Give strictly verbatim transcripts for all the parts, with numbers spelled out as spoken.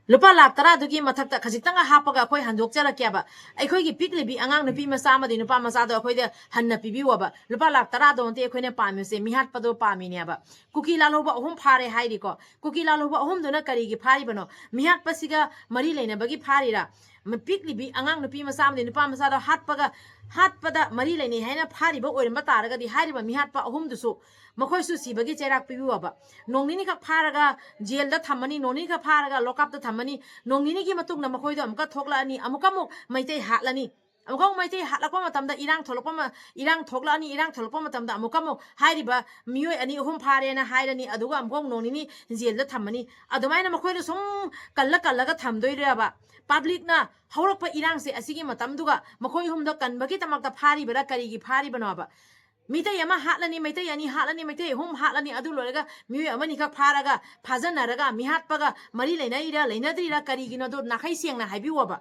ꯂꯨꯄꯥ ꯂꯥꯛ ꯇꯔꯥꯗꯨꯒꯤ ꯃꯊꯛꯇ ꯈꯖꯤꯛꯇꯪꯒ ꯍꯥꯞꯄꯒ ꯑꯩꯈꯣꯏ ꯍꯟꯗꯣꯛꯆꯔꯛꯀꯦꯕ꯫ ꯑꯩꯈꯣꯏꯒꯤ ꯄꯤꯛꯂꯤꯕꯤ ꯑꯉꯥꯡ ꯅꯨꯄꯤ ꯃꯆꯥ ꯑꯃꯗꯤ ꯅꯨꯄꯥ ꯃꯆꯥꯗꯣ ꯑꯩꯈꯣꯏꯗ ꯍꯟꯅ ꯄꯤꯕꯤꯌꯣꯕ꯫ ꯂꯨꯄꯥ ꯂꯥꯛ ꯇꯔꯥꯗꯣ ꯅꯠꯇꯦ ꯑꯩꯈꯣꯏꯅ ꯄꯥꯝꯃꯤꯁꯦ, ꯃꯤꯍꯥꯠꯄꯗꯣ ꯄꯥꯝꯃꯤꯅꯦꯕ꯫ ꯀꯨꯀꯤ ꯂꯥꯜꯍꯧꯕ ꯑꯍꯨꯝ ꯐꯥꯔꯦ ꯍꯥꯏꯔꯤꯀꯣ꯫ ꯀꯨꯀꯤ ꯂꯥꯜꯍꯧꯕ ꯑꯍꯨꯝꯗꯨꯅ ꯀꯔꯤꯒꯤ ꯐꯥꯔꯤꯕꯅꯣ? ꯃꯤꯍꯥꯠꯄꯁꯤꯒ ꯃꯔꯤ ꯂꯩꯅꯕꯒꯤ ꯐꯥꯔꯤꯔꯥ? ꯃ-, ꯄꯤꯛꯂꯤꯕꯤ ꯑꯉꯥꯡ ꯅꯨꯄꯤ ꯃꯆꯥ ꯑꯃꯗꯤ ꯅꯨꯄꯥ ꯃꯆꯥꯗꯣ ꯍꯥꯠꯄꯒ, ꯍꯥꯠꯄꯗ ꯃꯔꯤ ꯂꯩꯅꯩ ꯍꯥꯏꯅ ꯐꯥꯔꯤꯕ ꯑꯣꯏꯔꯝꯕ ꯇꯥꯔꯒꯗꯤ, ꯍꯥꯏꯔꯤꯕ ꯃꯤꯍꯥꯠꯄ ꯑꯍꯨꯝꯗꯨꯁꯨ ꯃꯈꯣꯏꯁꯨ ꯁꯤꯕꯒꯤ ꯆꯩꯔꯥꯛ ꯄꯤꯕꯤꯌꯣꯕ꯫ ꯅꯣꯡ ꯅꯤꯅꯤꯈꯛ ꯐꯥꯔꯒ ꯖꯦꯜꯗ ꯊꯝꯃꯅꯤ, ꯅꯣꯡ ꯅꯤꯅꯤꯈꯛ ꯐꯥꯔꯒ ꯂꯣꯛꯑꯞꯇ ꯊꯝꯃꯅꯤ, ꯅꯣꯡ ꯅꯤꯅꯤꯒꯤ ꯃꯇꯨꯡꯗ ꯃꯈꯣꯏꯗꯣ ꯑꯃꯨꯛꯀ ꯊꯣꯛꯂꯛꯑꯅꯤ, ꯑꯃꯨꯛꯀ ꯑꯃꯨꯛ ꯃꯩꯇꯩ ꯍꯥꯠꯂꯅꯤ꯫ ꯑꯃꯨꯛꯀ ꯑꯃꯨꯛ ꯃꯩꯇꯩ ꯍꯥꯠꯂꯛꯄ ꯃꯇꯝꯗ ꯏꯔꯥꯡ ꯊꯣꯛꯂꯛꯄ ꯃ-, ꯏꯔꯥꯡ ꯊꯣꯛꯂꯛꯑꯅꯤ, ꯏꯔꯥꯡ ꯊꯣꯛꯂꯛꯄ ꯃꯇꯝꯗ ꯑꯃꯨꯛꯀ ꯑꯃꯨꯛ ꯍꯥꯏꯔꯤꯕ ꯃꯤꯑꯣꯏ ꯑꯅꯤ ꯑꯍꯨꯝ ꯐꯥꯔꯦꯅ ꯍꯥꯏꯔꯅꯤ, ꯑꯗꯨꯒ ꯑꯃꯨꯛꯀ ꯑꯃꯨꯛ ꯅꯣꯡ ꯅꯤꯅꯤ ꯖꯦꯜꯗ ꯊꯝꯃꯅꯤ꯫ ꯑꯗꯨꯃꯥꯏꯅ ꯃꯈꯣꯏꯅ ꯁꯨꯝ ꯀꯜꯂ ꯀꯜꯂꯒ ꯊꯝꯗꯣꯏꯔꯕ? ꯄꯕ꯭ꯂꯤꯛꯅ ꯍꯧꯔꯛꯄ ꯏꯔꯥꯡꯁꯦ ꯑꯁꯤꯒꯤ ꯃꯇꯝꯗꯨꯒ ꯃꯈꯣꯏ ꯑꯍꯨꯝꯗꯣ ꯀꯟꯕꯒꯤꯗꯃꯛꯇ ꯐꯥꯔꯤꯕꯔꯥ? ꯀꯔꯤꯒꯤ ꯐꯥꯔꯤꯕꯅꯣꯕ? ꯃꯤꯇꯩ ꯑꯃ ꯍꯥꯠꯂꯅꯤ, ꯃꯩꯇꯩ ꯑꯅꯤ ꯍꯥꯠꯂꯅꯤ, ꯃꯩꯇꯩ ꯑꯍꯨꯝ ꯍꯥꯠꯂꯅꯤ, ꯑꯗꯨ ꯂꯣꯏꯔꯒ ꯃꯤꯑꯣꯏ ꯑꯃꯅꯤꯈꯛ ꯐꯥꯔꯒ, ꯐꯥꯖꯅꯔꯒ, ꯃꯤꯍꯥꯠꯄꯒ ꯃꯔꯤ ꯂꯩꯅꯩꯔꯥ ꯂꯩꯅꯗ꯭ꯔꯤꯔꯥ ꯀꯔꯤꯒꯤꯅꯣꯗꯣ ꯅꯥꯈꯩ ꯁꯦꯡꯅ ꯍꯥꯏꯕꯤꯌꯣꯕ꯫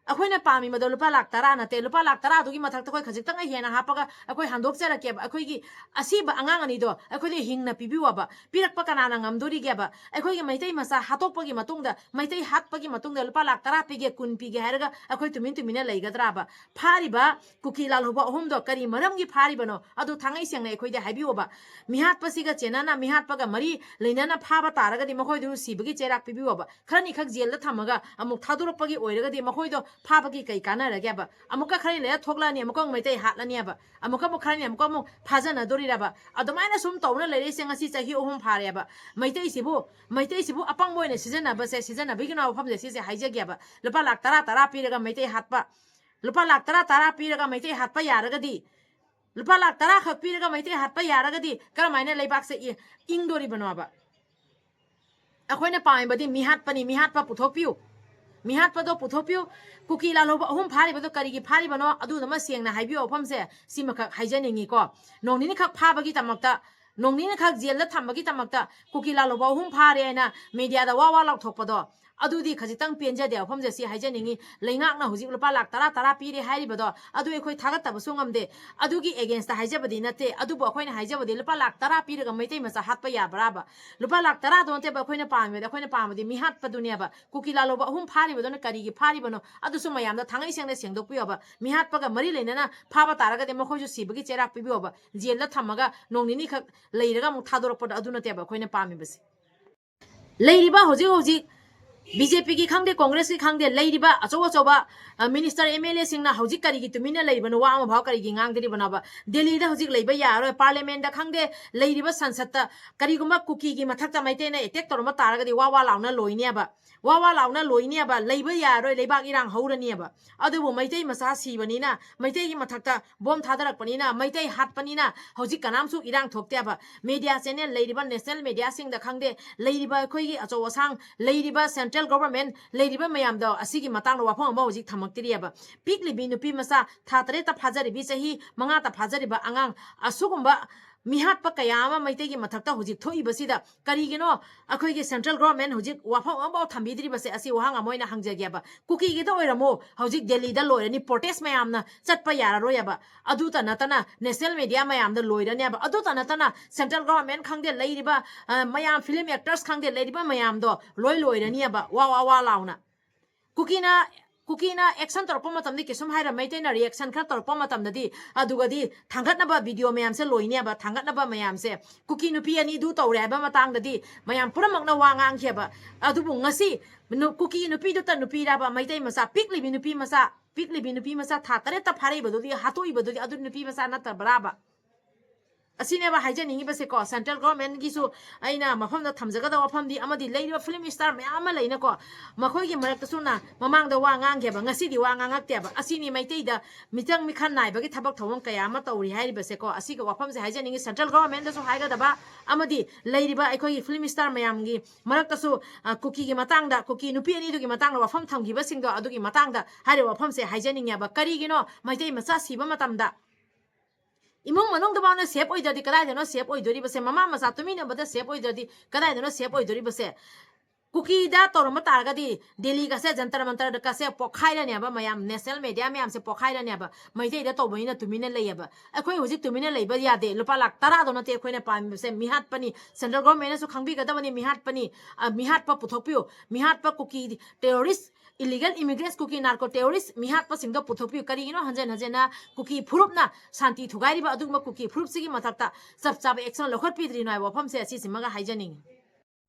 ꯑꯩꯈꯣꯏꯅ ꯄꯥꯝꯃꯤꯕꯗꯣ ꯂꯨꯄꯥ ꯂꯥꯛ ꯇꯔꯥ ꯅꯠꯇꯦ, ꯂꯨꯄꯥ ꯂꯥꯛ ꯇꯔꯥꯗꯨꯒꯤ ꯃꯊꯛꯇ ꯑꯩꯈꯣꯏ ꯈꯖꯤꯛꯇꯪ ꯍꯦꯟꯅ ꯍꯥꯞꯄꯒ ꯑꯩꯈꯣꯏ ꯍꯟꯗꯣꯛꯆꯔꯛꯀꯦꯕ꯫ ꯑꯩꯈꯣꯏꯒꯤ ꯑꯁꯤꯕ ꯑꯉꯥꯡ ꯑꯅꯤꯗꯣ ꯑꯩꯈꯣꯏꯗ ꯍꯤꯡꯅ ꯄꯤꯕꯤꯌꯣꯕ꯫ ꯄꯤꯔꯛꯄ ꯀꯅꯥꯅ ꯉꯝꯗꯣꯔꯤꯒꯦꯕ? ꯑꯩꯈꯣꯏꯒꯤ ꯃꯩꯇꯩ ꯃꯆꯥ ꯍꯥꯠꯇꯣꯛꯄꯒꯤ ꯃꯇꯨꯡꯗ, ꯃꯩꯇꯩ ꯍꯥꯠꯄꯒꯤ ꯃꯇꯨꯡꯗ ꯂꯨꯄꯥ ꯂꯥꯛ ꯇꯔꯥ ꯄꯤꯒꯦ, ꯀꯨꯟ ꯄꯤꯒꯦ ꯍꯥꯏꯔꯒ ꯑꯩꯈꯣꯏ ꯇꯨꯃꯤꯟ ꯇꯨꯃꯤꯟꯅ ꯂꯩꯒꯗ꯭ꯔꯥꯕ? ꯐꯥꯔꯤꯕ ꯀꯨꯀꯤ ꯂꯥꯜꯍꯧꯕ ꯑꯍꯨꯝꯗꯣ ꯀꯔꯤ ꯃꯔꯝꯒꯤ ꯐꯥꯔꯤꯕꯅꯣ? ꯑꯗꯨ ꯊꯥꯡꯉꯩ ꯁꯦꯡꯅ ꯑꯩꯈꯣꯏꯗ ꯍꯥꯏꯕꯤꯌꯣꯕ꯫ ꯃꯤꯍꯥꯠꯄꯁꯤꯒ ꯆꯦꯟꯅꯅ, ꯃꯤꯍꯥꯠꯄꯒ ꯃꯔꯤ ꯂꯩꯅꯅ ꯐꯥꯕ ꯇꯥꯔꯒꯗꯤ ꯃꯈꯣꯏꯗꯨ ꯁꯤꯕꯒꯤ ꯆꯩꯔꯥꯛ ꯄꯤꯕꯤꯌꯣꯕ꯫ ꯈꯔꯅꯤꯈꯛ ꯖꯦꯜꯗ ꯊꯝꯃꯒ ꯑꯃꯨꯛ ꯊꯥꯗꯣꯔꯛꯄꯒꯤ ꯑꯣꯏꯔꯒꯗꯤ ꯃꯈꯣꯏꯗꯣ ꯐꯥꯕꯒꯤ ꯀꯩ ꯀꯥꯟꯅꯔꯒꯦꯕ? ꯑꯃꯨꯛꯀ ꯈꯔꯅꯤ ꯂꯩꯔ ꯊꯣꯛꯂꯛꯑꯅꯤ, ꯑꯃꯨꯛꯀ ꯑꯃꯨꯛ ꯃꯩꯇꯩ ꯍꯥꯠꯂꯅꯦꯕ, ꯑꯃꯨꯛꯀ ꯑꯃꯨꯛ ꯈꯔꯅꯤ ꯑꯃꯨꯛꯀ ꯑꯃꯨꯛ ꯐꯥꯖꯅꯗꯣꯔꯤꯔꯕ? ꯑꯗꯨꯃꯥꯏꯅ ꯁꯨꯝ ꯇꯧꯅ ꯂꯩꯔꯛꯏꯁꯦ ꯉꯁꯤ ꯆꯍꯤ ꯑꯍꯨꯝ ꯐꯥꯔꯦꯕ꯫ ꯃꯩꯇꯩꯁꯤꯕꯨ, ꯃꯩꯇꯩꯁꯤꯕꯨ ꯑꯄꯪꯕ ꯑꯣꯏꯅ ꯁꯤꯖꯤꯟꯅꯕꯁꯦ, ꯁꯤꯖꯤꯟꯅꯕꯒꯤ ꯋꯥꯐꯝꯁꯦ ꯁꯤꯁꯦ ꯍꯥꯏꯖꯒꯦꯕ꯫ ꯂꯨꯄꯥ ꯂꯥꯛ ꯇꯔꯥ ꯇꯔꯥ ꯄꯤꯔꯒ ꯃꯩꯇꯩ ꯍꯥꯠꯄ, ꯂꯨꯄꯥ ꯂꯥꯛ ꯇꯔꯥ ꯇꯔꯥ ꯄꯤꯔꯒ ꯃꯩꯇꯩ ꯍꯥꯠꯄ ꯌꯥꯔꯒꯗꯤ, ꯂꯨꯄꯥ ꯂꯥꯛ ꯇꯔꯥ ꯈꯛ ꯄꯤꯔꯒ ꯃꯩꯇꯩ ꯍꯥꯠꯄ ꯌꯥꯔꯒꯗꯤ ꯀꯔꯝꯍꯥꯏꯅ ꯂꯩꯕꯥꯛꯁꯦ ꯏ-, ꯏꯪꯗꯣꯔꯤꯕꯅꯣꯕ? ꯑꯩꯈꯣꯏꯅ ꯄꯥꯝꯃꯤꯕꯗꯤ ꯃꯤꯍꯥꯠꯄꯅꯤ, ꯃꯤꯍꯥꯠꯄ ꯄꯨꯊꯣꯛꯄꯤꯌꯨ, ꯃꯤꯍꯥꯠꯄꯗꯣ ꯄꯨꯊꯣꯛꯄꯤꯌꯨ꯫ ꯀꯨꯀꯤ ꯂꯥꯜꯍꯧꯕ ꯑꯍꯨꯝ ꯐꯥꯔꯤꯕꯗꯣ ꯀꯔꯤꯒꯤ ꯐꯥꯔꯤꯕꯅꯣ? ꯑꯗꯨꯗꯨꯃ ꯁꯦꯡꯅ ꯍꯥꯏꯕꯤꯌꯣ꯫ ꯋꯥꯐꯝꯁꯦ ꯁꯤꯃꯈꯛ ꯍꯥꯏꯖꯅꯤꯡꯉꯤꯀꯣ꯫ ꯅꯣꯡ ꯅꯤꯅꯤꯈꯛ ꯐꯥꯕꯒꯤꯗꯃꯛꯇ, ꯅꯣꯡ ꯅꯤꯅꯤꯈꯛ ꯖꯦꯜꯗ ꯊꯝꯕꯒꯤꯗꯃꯛꯇ ꯀꯨꯀꯤ ꯂꯥꯜꯍꯧꯕ ꯑꯍꯨꯝ ꯐꯥꯔꯦ ꯍꯥꯏꯅ ꯃꯦꯗꯤꯌꯥꯗ ꯋꯥ ꯋꯥ ꯂꯥꯎꯊꯣꯛꯄꯗꯣ, ꯑꯗꯨꯗꯤ ꯈꯖꯤꯛꯇꯪ ꯄꯦꯟꯖꯗꯦ꯫ ꯋꯥꯐꯝꯁꯦ ꯁꯤ ꯍꯥꯏꯖꯅꯤꯡꯉꯤ꯫ ꯂꯩꯉꯥꯛꯅ ꯍꯧꯖꯤꯛ ꯂꯨꯄꯥ ꯂꯥꯈ ꯇꯔꯥ, ꯇꯔꯥ ꯄꯤꯔꯦ ꯍꯥꯏꯔꯤꯕꯗꯣ, ꯑꯗꯨ ꯑꯩꯈꯣꯏ ꯊꯥꯒꯠꯇꯕꯁꯨ ꯉꯝꯗꯦ꯫ ꯑꯗꯨꯒꯤ against ꯍꯥꯏꯖꯕꯗꯤ ꯅꯠꯇꯦ꯫ ꯑꯗꯨꯕꯨ ꯑꯩꯈꯣꯏꯅ ꯍꯥꯏꯖꯕꯗꯤ ꯂꯨꯄꯥ ꯂꯥꯈ ꯇꯔꯥ ꯄꯤꯔꯒ ꯃꯩꯇꯩ ꯃꯆꯥ ꯍꯥꯠꯄ ꯌꯥꯕ꯭ꯔꯥꯕ? ꯂꯨꯄꯥ ꯂꯥꯈ ꯇꯔꯥꯗꯣ ꯅꯠꯇꯦꯕ ꯑꯩꯈꯣꯏꯅ ꯄꯥꯝꯃꯤꯕꯗꯤ, ꯑꯩꯈꯣꯏꯅ ꯄꯥꯝꯕꯗꯤ ꯃꯤꯍꯥꯠꯄꯗꯨꯅꯦꯕ꯫ ꯀꯨꯀꯤ ꯂꯥꯜꯍꯧꯕ ꯑꯍꯨꯝ ꯐꯥꯔꯤꯕꯗꯨꯅ ꯀꯔꯤꯒꯤ ꯐꯥꯔꯤꯕꯅꯣ? ꯑꯗꯨꯁꯨ ꯃꯌꯥꯝꯗ ꯊꯥꯡꯉꯩ ꯁꯦꯡꯅ ꯁꯦꯡꯗꯣꯛꯄꯤꯌꯣꯕ꯫ ꯃꯤꯍꯥꯠꯄꯒ ꯃꯔꯤ ꯂꯩꯅꯅ ꯐꯥꯕ ꯇꯥꯔꯒꯗꯤ ꯃꯈꯣꯏꯁꯨ ꯁꯤꯕꯒꯤ ꯆꯩꯔꯥꯛ ꯄꯤꯕꯤꯌꯣꯕ꯫ ꯖꯦꯜꯗ ꯊꯝꯃꯒ ꯅꯣꯡ ꯅꯤꯅꯤꯈꯛ ꯂꯩꯔꯒ ꯑꯃꯨꯛ ꯊꯥꯗꯣꯔꯛꯄꯗꯣ ꯑꯗꯨ ꯅꯠꯇꯦꯕ ꯑꯩꯈꯣꯏꯅ ꯄꯥꯝꯃꯤꯕꯁꯦ꯫ ꯂꯩꯔꯤꯕ ꯍꯧꯖꯤꯛ ꯍꯧꯖꯤꯛ ꯕꯤ ꯖꯦ ꯄꯤꯒꯤ ꯈꯪꯗꯦ, ꯀꯣꯡꯒ꯭ꯔꯦꯁꯀꯤ ꯈꯪꯗꯦ, ꯂꯩꯔꯤꯕ ꯑꯆꯧ ꯑꯆꯧꯕ, ꯑ, ꯃꯤꯅꯤꯁꯇꯔ, ꯑꯦꯝ ꯑꯦꯜ ꯑꯦꯁꯤꯡꯅ ꯍꯧꯖꯤꯛ ꯀꯔꯤꯒꯤ ꯇꯨꯃꯤꯟꯅ ꯂꯩꯔꯤꯕꯅꯣ? ꯋꯥ ꯑꯃꯐꯥꯎ ꯀꯔꯤꯒꯤ ꯉꯥꯡꯗ꯭ꯔꯤꯕꯅꯣꯕ? ꯗꯦꯜꯂꯤꯗ ꯍꯧꯖꯤꯛ ꯂꯩꯕ ꯌꯥꯔꯔꯣꯏ, ꯄꯥꯔꯂꯤꯌꯥꯃꯦꯟꯗ ꯈꯪꯗꯦ, ꯂꯩꯔꯤꯕ ꯁꯟꯁꯠꯇ ꯀꯔꯤꯒꯨꯝꯕ ꯀꯨꯀꯤꯒꯤ ꯃꯊꯛꯇ ꯃꯩꯇꯩꯅ ꯑꯦꯇꯦꯛ ꯇꯧꯔꯝꯕ ꯇꯥꯔꯒꯗꯤ ꯋꯥ ꯋꯥ ꯂꯥꯎꯅ ꯂꯣꯏꯅꯦꯕ, ꯋꯥ ꯋꯥ ꯂꯥꯎꯅ ꯂꯣꯏꯅꯦꯕ, ꯂꯩꯕ ꯌꯥꯔꯔꯣꯏ, ꯂꯩꯕꯥꯛ ꯏꯔꯥꯡ ꯍꯧꯔꯅꯤꯕ꯫ ꯑꯗꯨꯕꯨ ꯃꯩꯇꯩ ꯃꯆꯥ ꯁꯤꯕꯅꯤꯅ, ꯃꯩꯇꯩꯒꯤ ꯃꯊꯛꯇ ꯕꯣꯝ ꯊꯥꯗꯔꯛꯄꯅꯤꯅ, ꯃꯩꯇꯩ ꯍꯥꯠꯄꯅꯤꯅ ꯍꯧꯖꯤꯛ ꯀꯅꯥꯝꯁꯨ ꯏꯔꯥꯡ ꯊꯣꯛꯇꯦꯕ꯫ ꯃꯦꯗꯤꯌꯥ ꯆꯦꯅꯦꯜ, ꯂꯩꯔꯤꯕ ꯅꯦꯁꯅꯦꯜ ꯃꯦꯗꯤꯌꯥꯁꯤꯡꯗ ꯈꯪꯗꯦ, ꯂꯩꯔꯤꯕ ꯑꯩꯈꯣꯏꯒꯤ ꯑꯆꯧ ꯑꯁꯥꯡ, ꯂꯩꯔꯤꯕ ꯁꯦꯟꯇ꯭ꯔꯦꯜ ꯒꯣꯚꯔꯟꯃꯦꯟ, ꯂꯩꯔꯤꯕ ꯃꯌꯥꯝꯗꯣ ꯑꯁꯤꯒꯤ ꯃꯇꯥꯡꯗ ꯋꯥꯐꯝ ꯑꯃ ꯍꯧꯖꯤꯛ ꯊꯝꯃꯛꯇ꯭ꯔꯤꯑꯕ꯫ ꯄꯤꯛꯂꯤꯕꯤ ꯅꯨꯄꯤ ꯃꯆꯥ, ꯊꯥ ꯇꯔꯦꯠꯇ ꯐꯥꯖꯔꯤꯕꯤ, ꯆꯍꯤ ꯃꯉꯥꯗ ꯐꯥꯖꯔꯤꯕ ꯑꯉꯥꯡ, ꯑꯁꯤꯒꯨꯝꯕ ꯃꯤꯍꯥꯠꯄ ꯀꯌꯥ ꯑꯃ ꯃꯩꯇꯩꯒꯤ ꯃꯊꯛꯇ ꯍꯧꯖꯤꯛ ꯊꯣꯛꯏꯕꯁꯤꯗ ꯀꯔꯤꯒꯤꯅꯣ ꯑꯩꯈꯣꯏꯒꯤ ꯁꯦꯟꯇ꯭ꯔꯦꯜ ꯒꯣꯚꯔꯟꯃꯦꯟ ꯍꯧꯖꯤꯛ ꯋꯥꯐꯝ ꯑꯃꯐꯥꯎ ꯊꯝꯕꯤꯗ꯭ꯔꯤꯕꯁꯦ? ꯑꯁꯤ ꯋꯥꯍꯪ ꯑꯃ ꯑꯣꯏꯅ ꯍꯪꯖꯒꯦꯕ꯫ ꯀꯨꯀꯤꯒꯤꯗ ꯑꯣꯏꯔꯝꯃꯣ, ꯍꯧꯖꯤꯛ ꯗꯦꯜꯂꯤꯗ ꯂꯣꯏꯔꯅꯤ, ꯄ꯭ꯔꯣꯇꯦꯁ ꯃꯌꯥꯝꯅ ꯆꯠꯄ ꯌꯥꯔꯔꯣꯏꯑꯕ꯫ ꯑꯗꯨꯇ ꯅꯠꯇꯅ ꯅꯦꯁꯅꯦꯜ ꯃꯦꯗꯤꯌꯥ ꯃꯌꯥꯝꯗ ꯂꯣꯏꯔꯅꯦꯕ꯫ ꯑꯗꯨꯇ ꯅꯠꯇꯅ ꯁꯦꯟꯇ꯭ꯔꯦꯜ ꯒꯣꯚꯔꯟꯃꯦꯟ ꯈꯪꯗꯦ, ꯂꯩꯔꯤꯕ, ꯑ, ꯃꯌꯥꯝ, ꯐꯤꯂꯝ ꯑꯦꯛꯇꯔꯁ ꯈꯪꯗꯦ, ꯂꯩꯔꯤꯕ ꯃꯌꯥꯝꯗꯣ ꯂꯣꯏ ꯂꯣꯏꯔꯅꯤꯕ, ꯋꯥ ꯋꯥ ꯋꯥ ꯂꯥꯎꯅ꯫ ꯀꯨꯀꯤꯅ, ꯀꯨꯀꯤꯅ ꯑꯦꯛꯁꯟ ꯇꯧꯔꯛꯄ ꯃꯇꯝꯗ ꯀꯩꯁꯨꯝ ꯍꯥꯏꯔ, ꯃꯩꯇꯩꯅ ꯔꯤꯑꯦꯛꯁꯟ ꯈꯔ ꯇꯧꯔꯛꯄ ꯃꯇꯝꯗꯗꯤ, ꯑꯗꯨꯒꯗꯤ ꯊꯥꯡꯒꯠꯅꯕ ꯚꯤꯗꯤꯑꯣ ꯃꯌꯥꯝꯁꯦ ꯂꯣꯏꯅꯦꯕ, ꯊꯥꯡꯒꯠꯅꯕ ꯃꯌꯥꯝꯁꯦ꯫ ꯀꯨꯀꯤ ꯅꯨꯄꯤ ꯑꯅꯤꯗꯨ ꯇꯧꯔꯦ ꯍꯥꯏꯕ ꯃꯇꯥꯡꯗꯗꯤ ꯃꯌꯥꯝ ꯄꯨꯝꯅꯃꯛꯅ ꯋꯥ ꯉꯥꯡꯈꯤꯑꯕ꯫ ꯑꯗꯨꯕꯨ ꯉꯁꯤ ꯅꯨ-, ꯀꯨꯀꯤ ꯅꯨꯄꯤꯗꯨꯇ ꯅꯨꯄꯤꯔꯕ, ꯃꯩꯇꯩ ꯃꯆꯥ, ꯄꯤꯛꯂꯤꯕꯤ ꯅꯨꯄꯤ ꯃꯆꯥ, ꯄꯤꯛꯂꯤꯕꯤ ꯅꯨꯄꯤ ꯃꯆꯥ ꯊꯥ ꯇꯔꯦꯠꯇ ꯐꯥꯔꯛꯏꯕꯗꯨꯗꯤ, ꯍꯥꯠꯇꯣꯛꯏꯕꯗꯨꯗꯤ ꯑꯗꯨ ꯅꯨꯄꯤ ꯃꯆꯥ ꯅꯠꯇꯕ꯭ꯔꯥꯕ? ꯑꯁꯤꯅꯦꯕ ꯍꯥꯏꯖꯅꯤꯡꯉꯤꯕꯁꯦꯀꯣ꯫ ꯁꯦꯟꯇ꯭ꯔꯦꯜ ꯒꯣꯚꯔꯟꯃꯦꯟꯒꯤꯁꯨ ꯑꯩꯅ ꯃꯐꯝꯗ ꯊꯝꯖꯒꯗꯕ ꯋꯥꯐꯝꯗꯤ, ꯑꯃꯗꯤ ꯂꯩꯔꯤꯕ ꯐꯤꯂꯝ ꯏꯁꯇꯥꯔ ꯃꯌꯥꯝ ꯑꯃ ꯂꯩꯅꯀꯣ, ꯃꯈꯣꯏꯒꯤ ꯃꯔꯛꯇꯁꯨ ꯅ ꯃꯃꯥꯡꯗ ꯋꯥ ꯉꯥꯡꯒꯦꯕ, ꯉꯁꯤꯗꯤ ꯋꯥ ꯉꯥꯡꯉꯛꯇꯦꯕ꯫ ꯑꯁꯤꯅꯤ ꯃꯩꯇꯩꯗ ꯃꯤꯆꯪ ꯃꯤꯈꯟ ꯅꯥꯏꯕꯒꯤ ꯊꯕꯛ ꯊꯧꯔꯝ ꯀꯌꯥ ꯑꯃ ꯇꯧꯔꯤ ꯍꯥꯏꯔꯤꯕꯁꯦꯀꯣ꯫ ꯑꯁꯤꯒꯤ ꯋꯥꯐꯝꯁꯦ ꯍꯥꯏꯖꯅꯤꯡꯉꯤ꯫ ꯁꯦꯟꯇ꯭ꯔꯦꯜ ꯒꯣꯚꯔꯟꯃꯦꯟꯗꯁꯨ ꯍꯥꯏꯒꯗꯕ, ꯑꯃꯗꯤ ꯂꯩꯔꯤꯕ ꯑꯩꯈꯣꯏꯒꯤ ꯐꯤꯂꯝ ꯏꯁꯇꯥꯔ ꯃꯌꯥꯝꯒꯤ ꯃꯔꯛꯇꯁꯨ, ꯑ, ꯀꯨꯀꯤꯒꯤ ꯃꯇꯥꯡꯗ, ꯀꯨꯀꯤ ꯅꯨꯄꯤ ꯑꯅꯤꯗꯨꯒꯤ ꯃꯇꯥꯡꯗ ꯋꯥꯐꯝ ꯊꯝꯈꯤꯕꯁꯤꯡꯗꯣ, ꯑꯗꯨꯒꯤ ꯃꯇꯥꯡꯗ ꯍꯥꯏꯔꯤꯕ ꯋꯥꯐꯝꯁꯦ ꯍꯥꯏꯖꯅꯤꯡꯉꯦꯕ꯫ ꯀꯔꯤꯒꯤꯅꯣ ꯃꯩꯇꯩ ꯃꯆꯥ ꯁꯤꯕ ꯃꯇꯝꯗ ꯏꯃꯨꯡ ꯃꯅꯨꯡꯗꯐꯥꯎꯅ ꯁꯦꯐ ꯑꯣꯏꯗ꯭ꯔꯗꯤ ꯀꯗꯥꯏꯗꯅꯣ ꯁꯦꯐ ꯑꯣꯏꯗꯣꯔꯤꯕꯁꯦ? ꯃꯃꯥ ꯃꯆꯥ ꯇꯨꯃꯤꯟꯅꯕꯗ ꯁꯦꯐ ꯑꯣꯏꯗ꯭ꯔꯗꯤ ꯀꯗꯥꯏꯗꯅꯣ ꯁꯦꯐ ꯑꯣꯏꯗꯣꯔꯤꯕꯁꯦ? ꯀꯨꯀꯤꯗ ꯇꯧꯔꯝꯕ ꯇꯥꯔꯒꯗꯤ ꯗꯦꯜꯂꯤꯒꯁꯦ ꯖꯟꯇꯔ ꯃꯟꯇꯔꯒꯁꯦ ꯄꯣꯛꯈꯥꯏꯔꯅꯦꯕ, ꯃꯌꯥꯝ ꯅꯦꯁꯅꯦꯜ ꯃꯦꯗꯤꯌꯥ ꯃꯌꯥꯝꯁꯦ ꯄꯣꯛꯈꯥꯏꯔꯅꯦꯕ꯫ ꯃꯩꯇꯩꯗ ꯇꯧꯕꯅꯤꯅ ꯇꯨꯃꯤꯟꯅ ꯂꯩꯌꯦꯕ꯫ ꯑꯩꯈꯣꯏ ꯍꯧꯖꯤꯛ ꯇꯨꯃꯤꯟꯅ ꯂꯩꯕ ꯌꯥꯗꯦ꯫ ꯂꯨꯄꯥ ꯂꯥꯈ ꯇꯔꯥꯗꯣ ꯅꯠꯇꯦ ꯑꯩꯈꯣꯏꯅ ꯄꯥꯝꯃꯤꯕꯁꯦ, ꯃꯤꯍꯥꯠꯄꯅꯤ꯫ ꯁꯦꯟꯇ꯭ꯔꯦꯜ ꯒꯣꯔꯃꯦꯟꯅꯁꯨ ꯈꯪꯕꯤꯒꯗꯕꯅꯤ, ꯃꯤꯍꯥꯠꯄꯅꯤ꯫ ꯑ, ꯃꯤꯍꯥꯠꯄ ꯄꯨꯊꯣꯛꯄꯤꯌꯨ꯫ ꯃꯤꯍꯥꯠꯄ ꯀꯨꯀꯤ ꯇꯦꯔꯣꯔꯤꯁ, ꯏꯂꯤꯒꯦꯜ ꯏꯃꯤꯒ꯭ꯔꯦꯟꯠꯁ, ꯀꯨꯀꯤ ꯅꯥꯔꯀꯣ ꯇꯦꯔꯣꯔꯤꯁ ꯃꯤꯍꯥꯠꯄꯁꯤꯡꯗꯣ ꯄꯨꯊꯣꯛꯄꯤꯌꯨ꯫ ꯀꯔꯤꯒꯤꯅꯣ ꯍꯟꯖꯟ ꯍꯟꯖꯟꯅ ꯀꯨꯀꯤ ꯐꯨꯔꯨꯞꯅ ꯁꯥꯟꯇꯤ ꯊꯨꯒꯥꯏꯔꯤꯕ ꯑꯗꯨꯒꯨꯝꯕ ꯀꯨꯀꯤ ꯐꯨꯔꯨꯞꯁꯤꯒꯤ ꯃꯊꯛꯇ ꯆꯞ ꯆꯥꯕ ꯑꯦꯛꯁꯟ ꯂꯧꯈꯠꯄꯤꯗ꯭ꯔꯤꯅꯣ ꯍꯥꯏꯕ ꯋꯥꯐꯝꯁꯦ ꯑꯁꯤꯁꯤꯃꯒ ꯍꯥꯏꯖꯅꯤꯡꯉꯤ꯫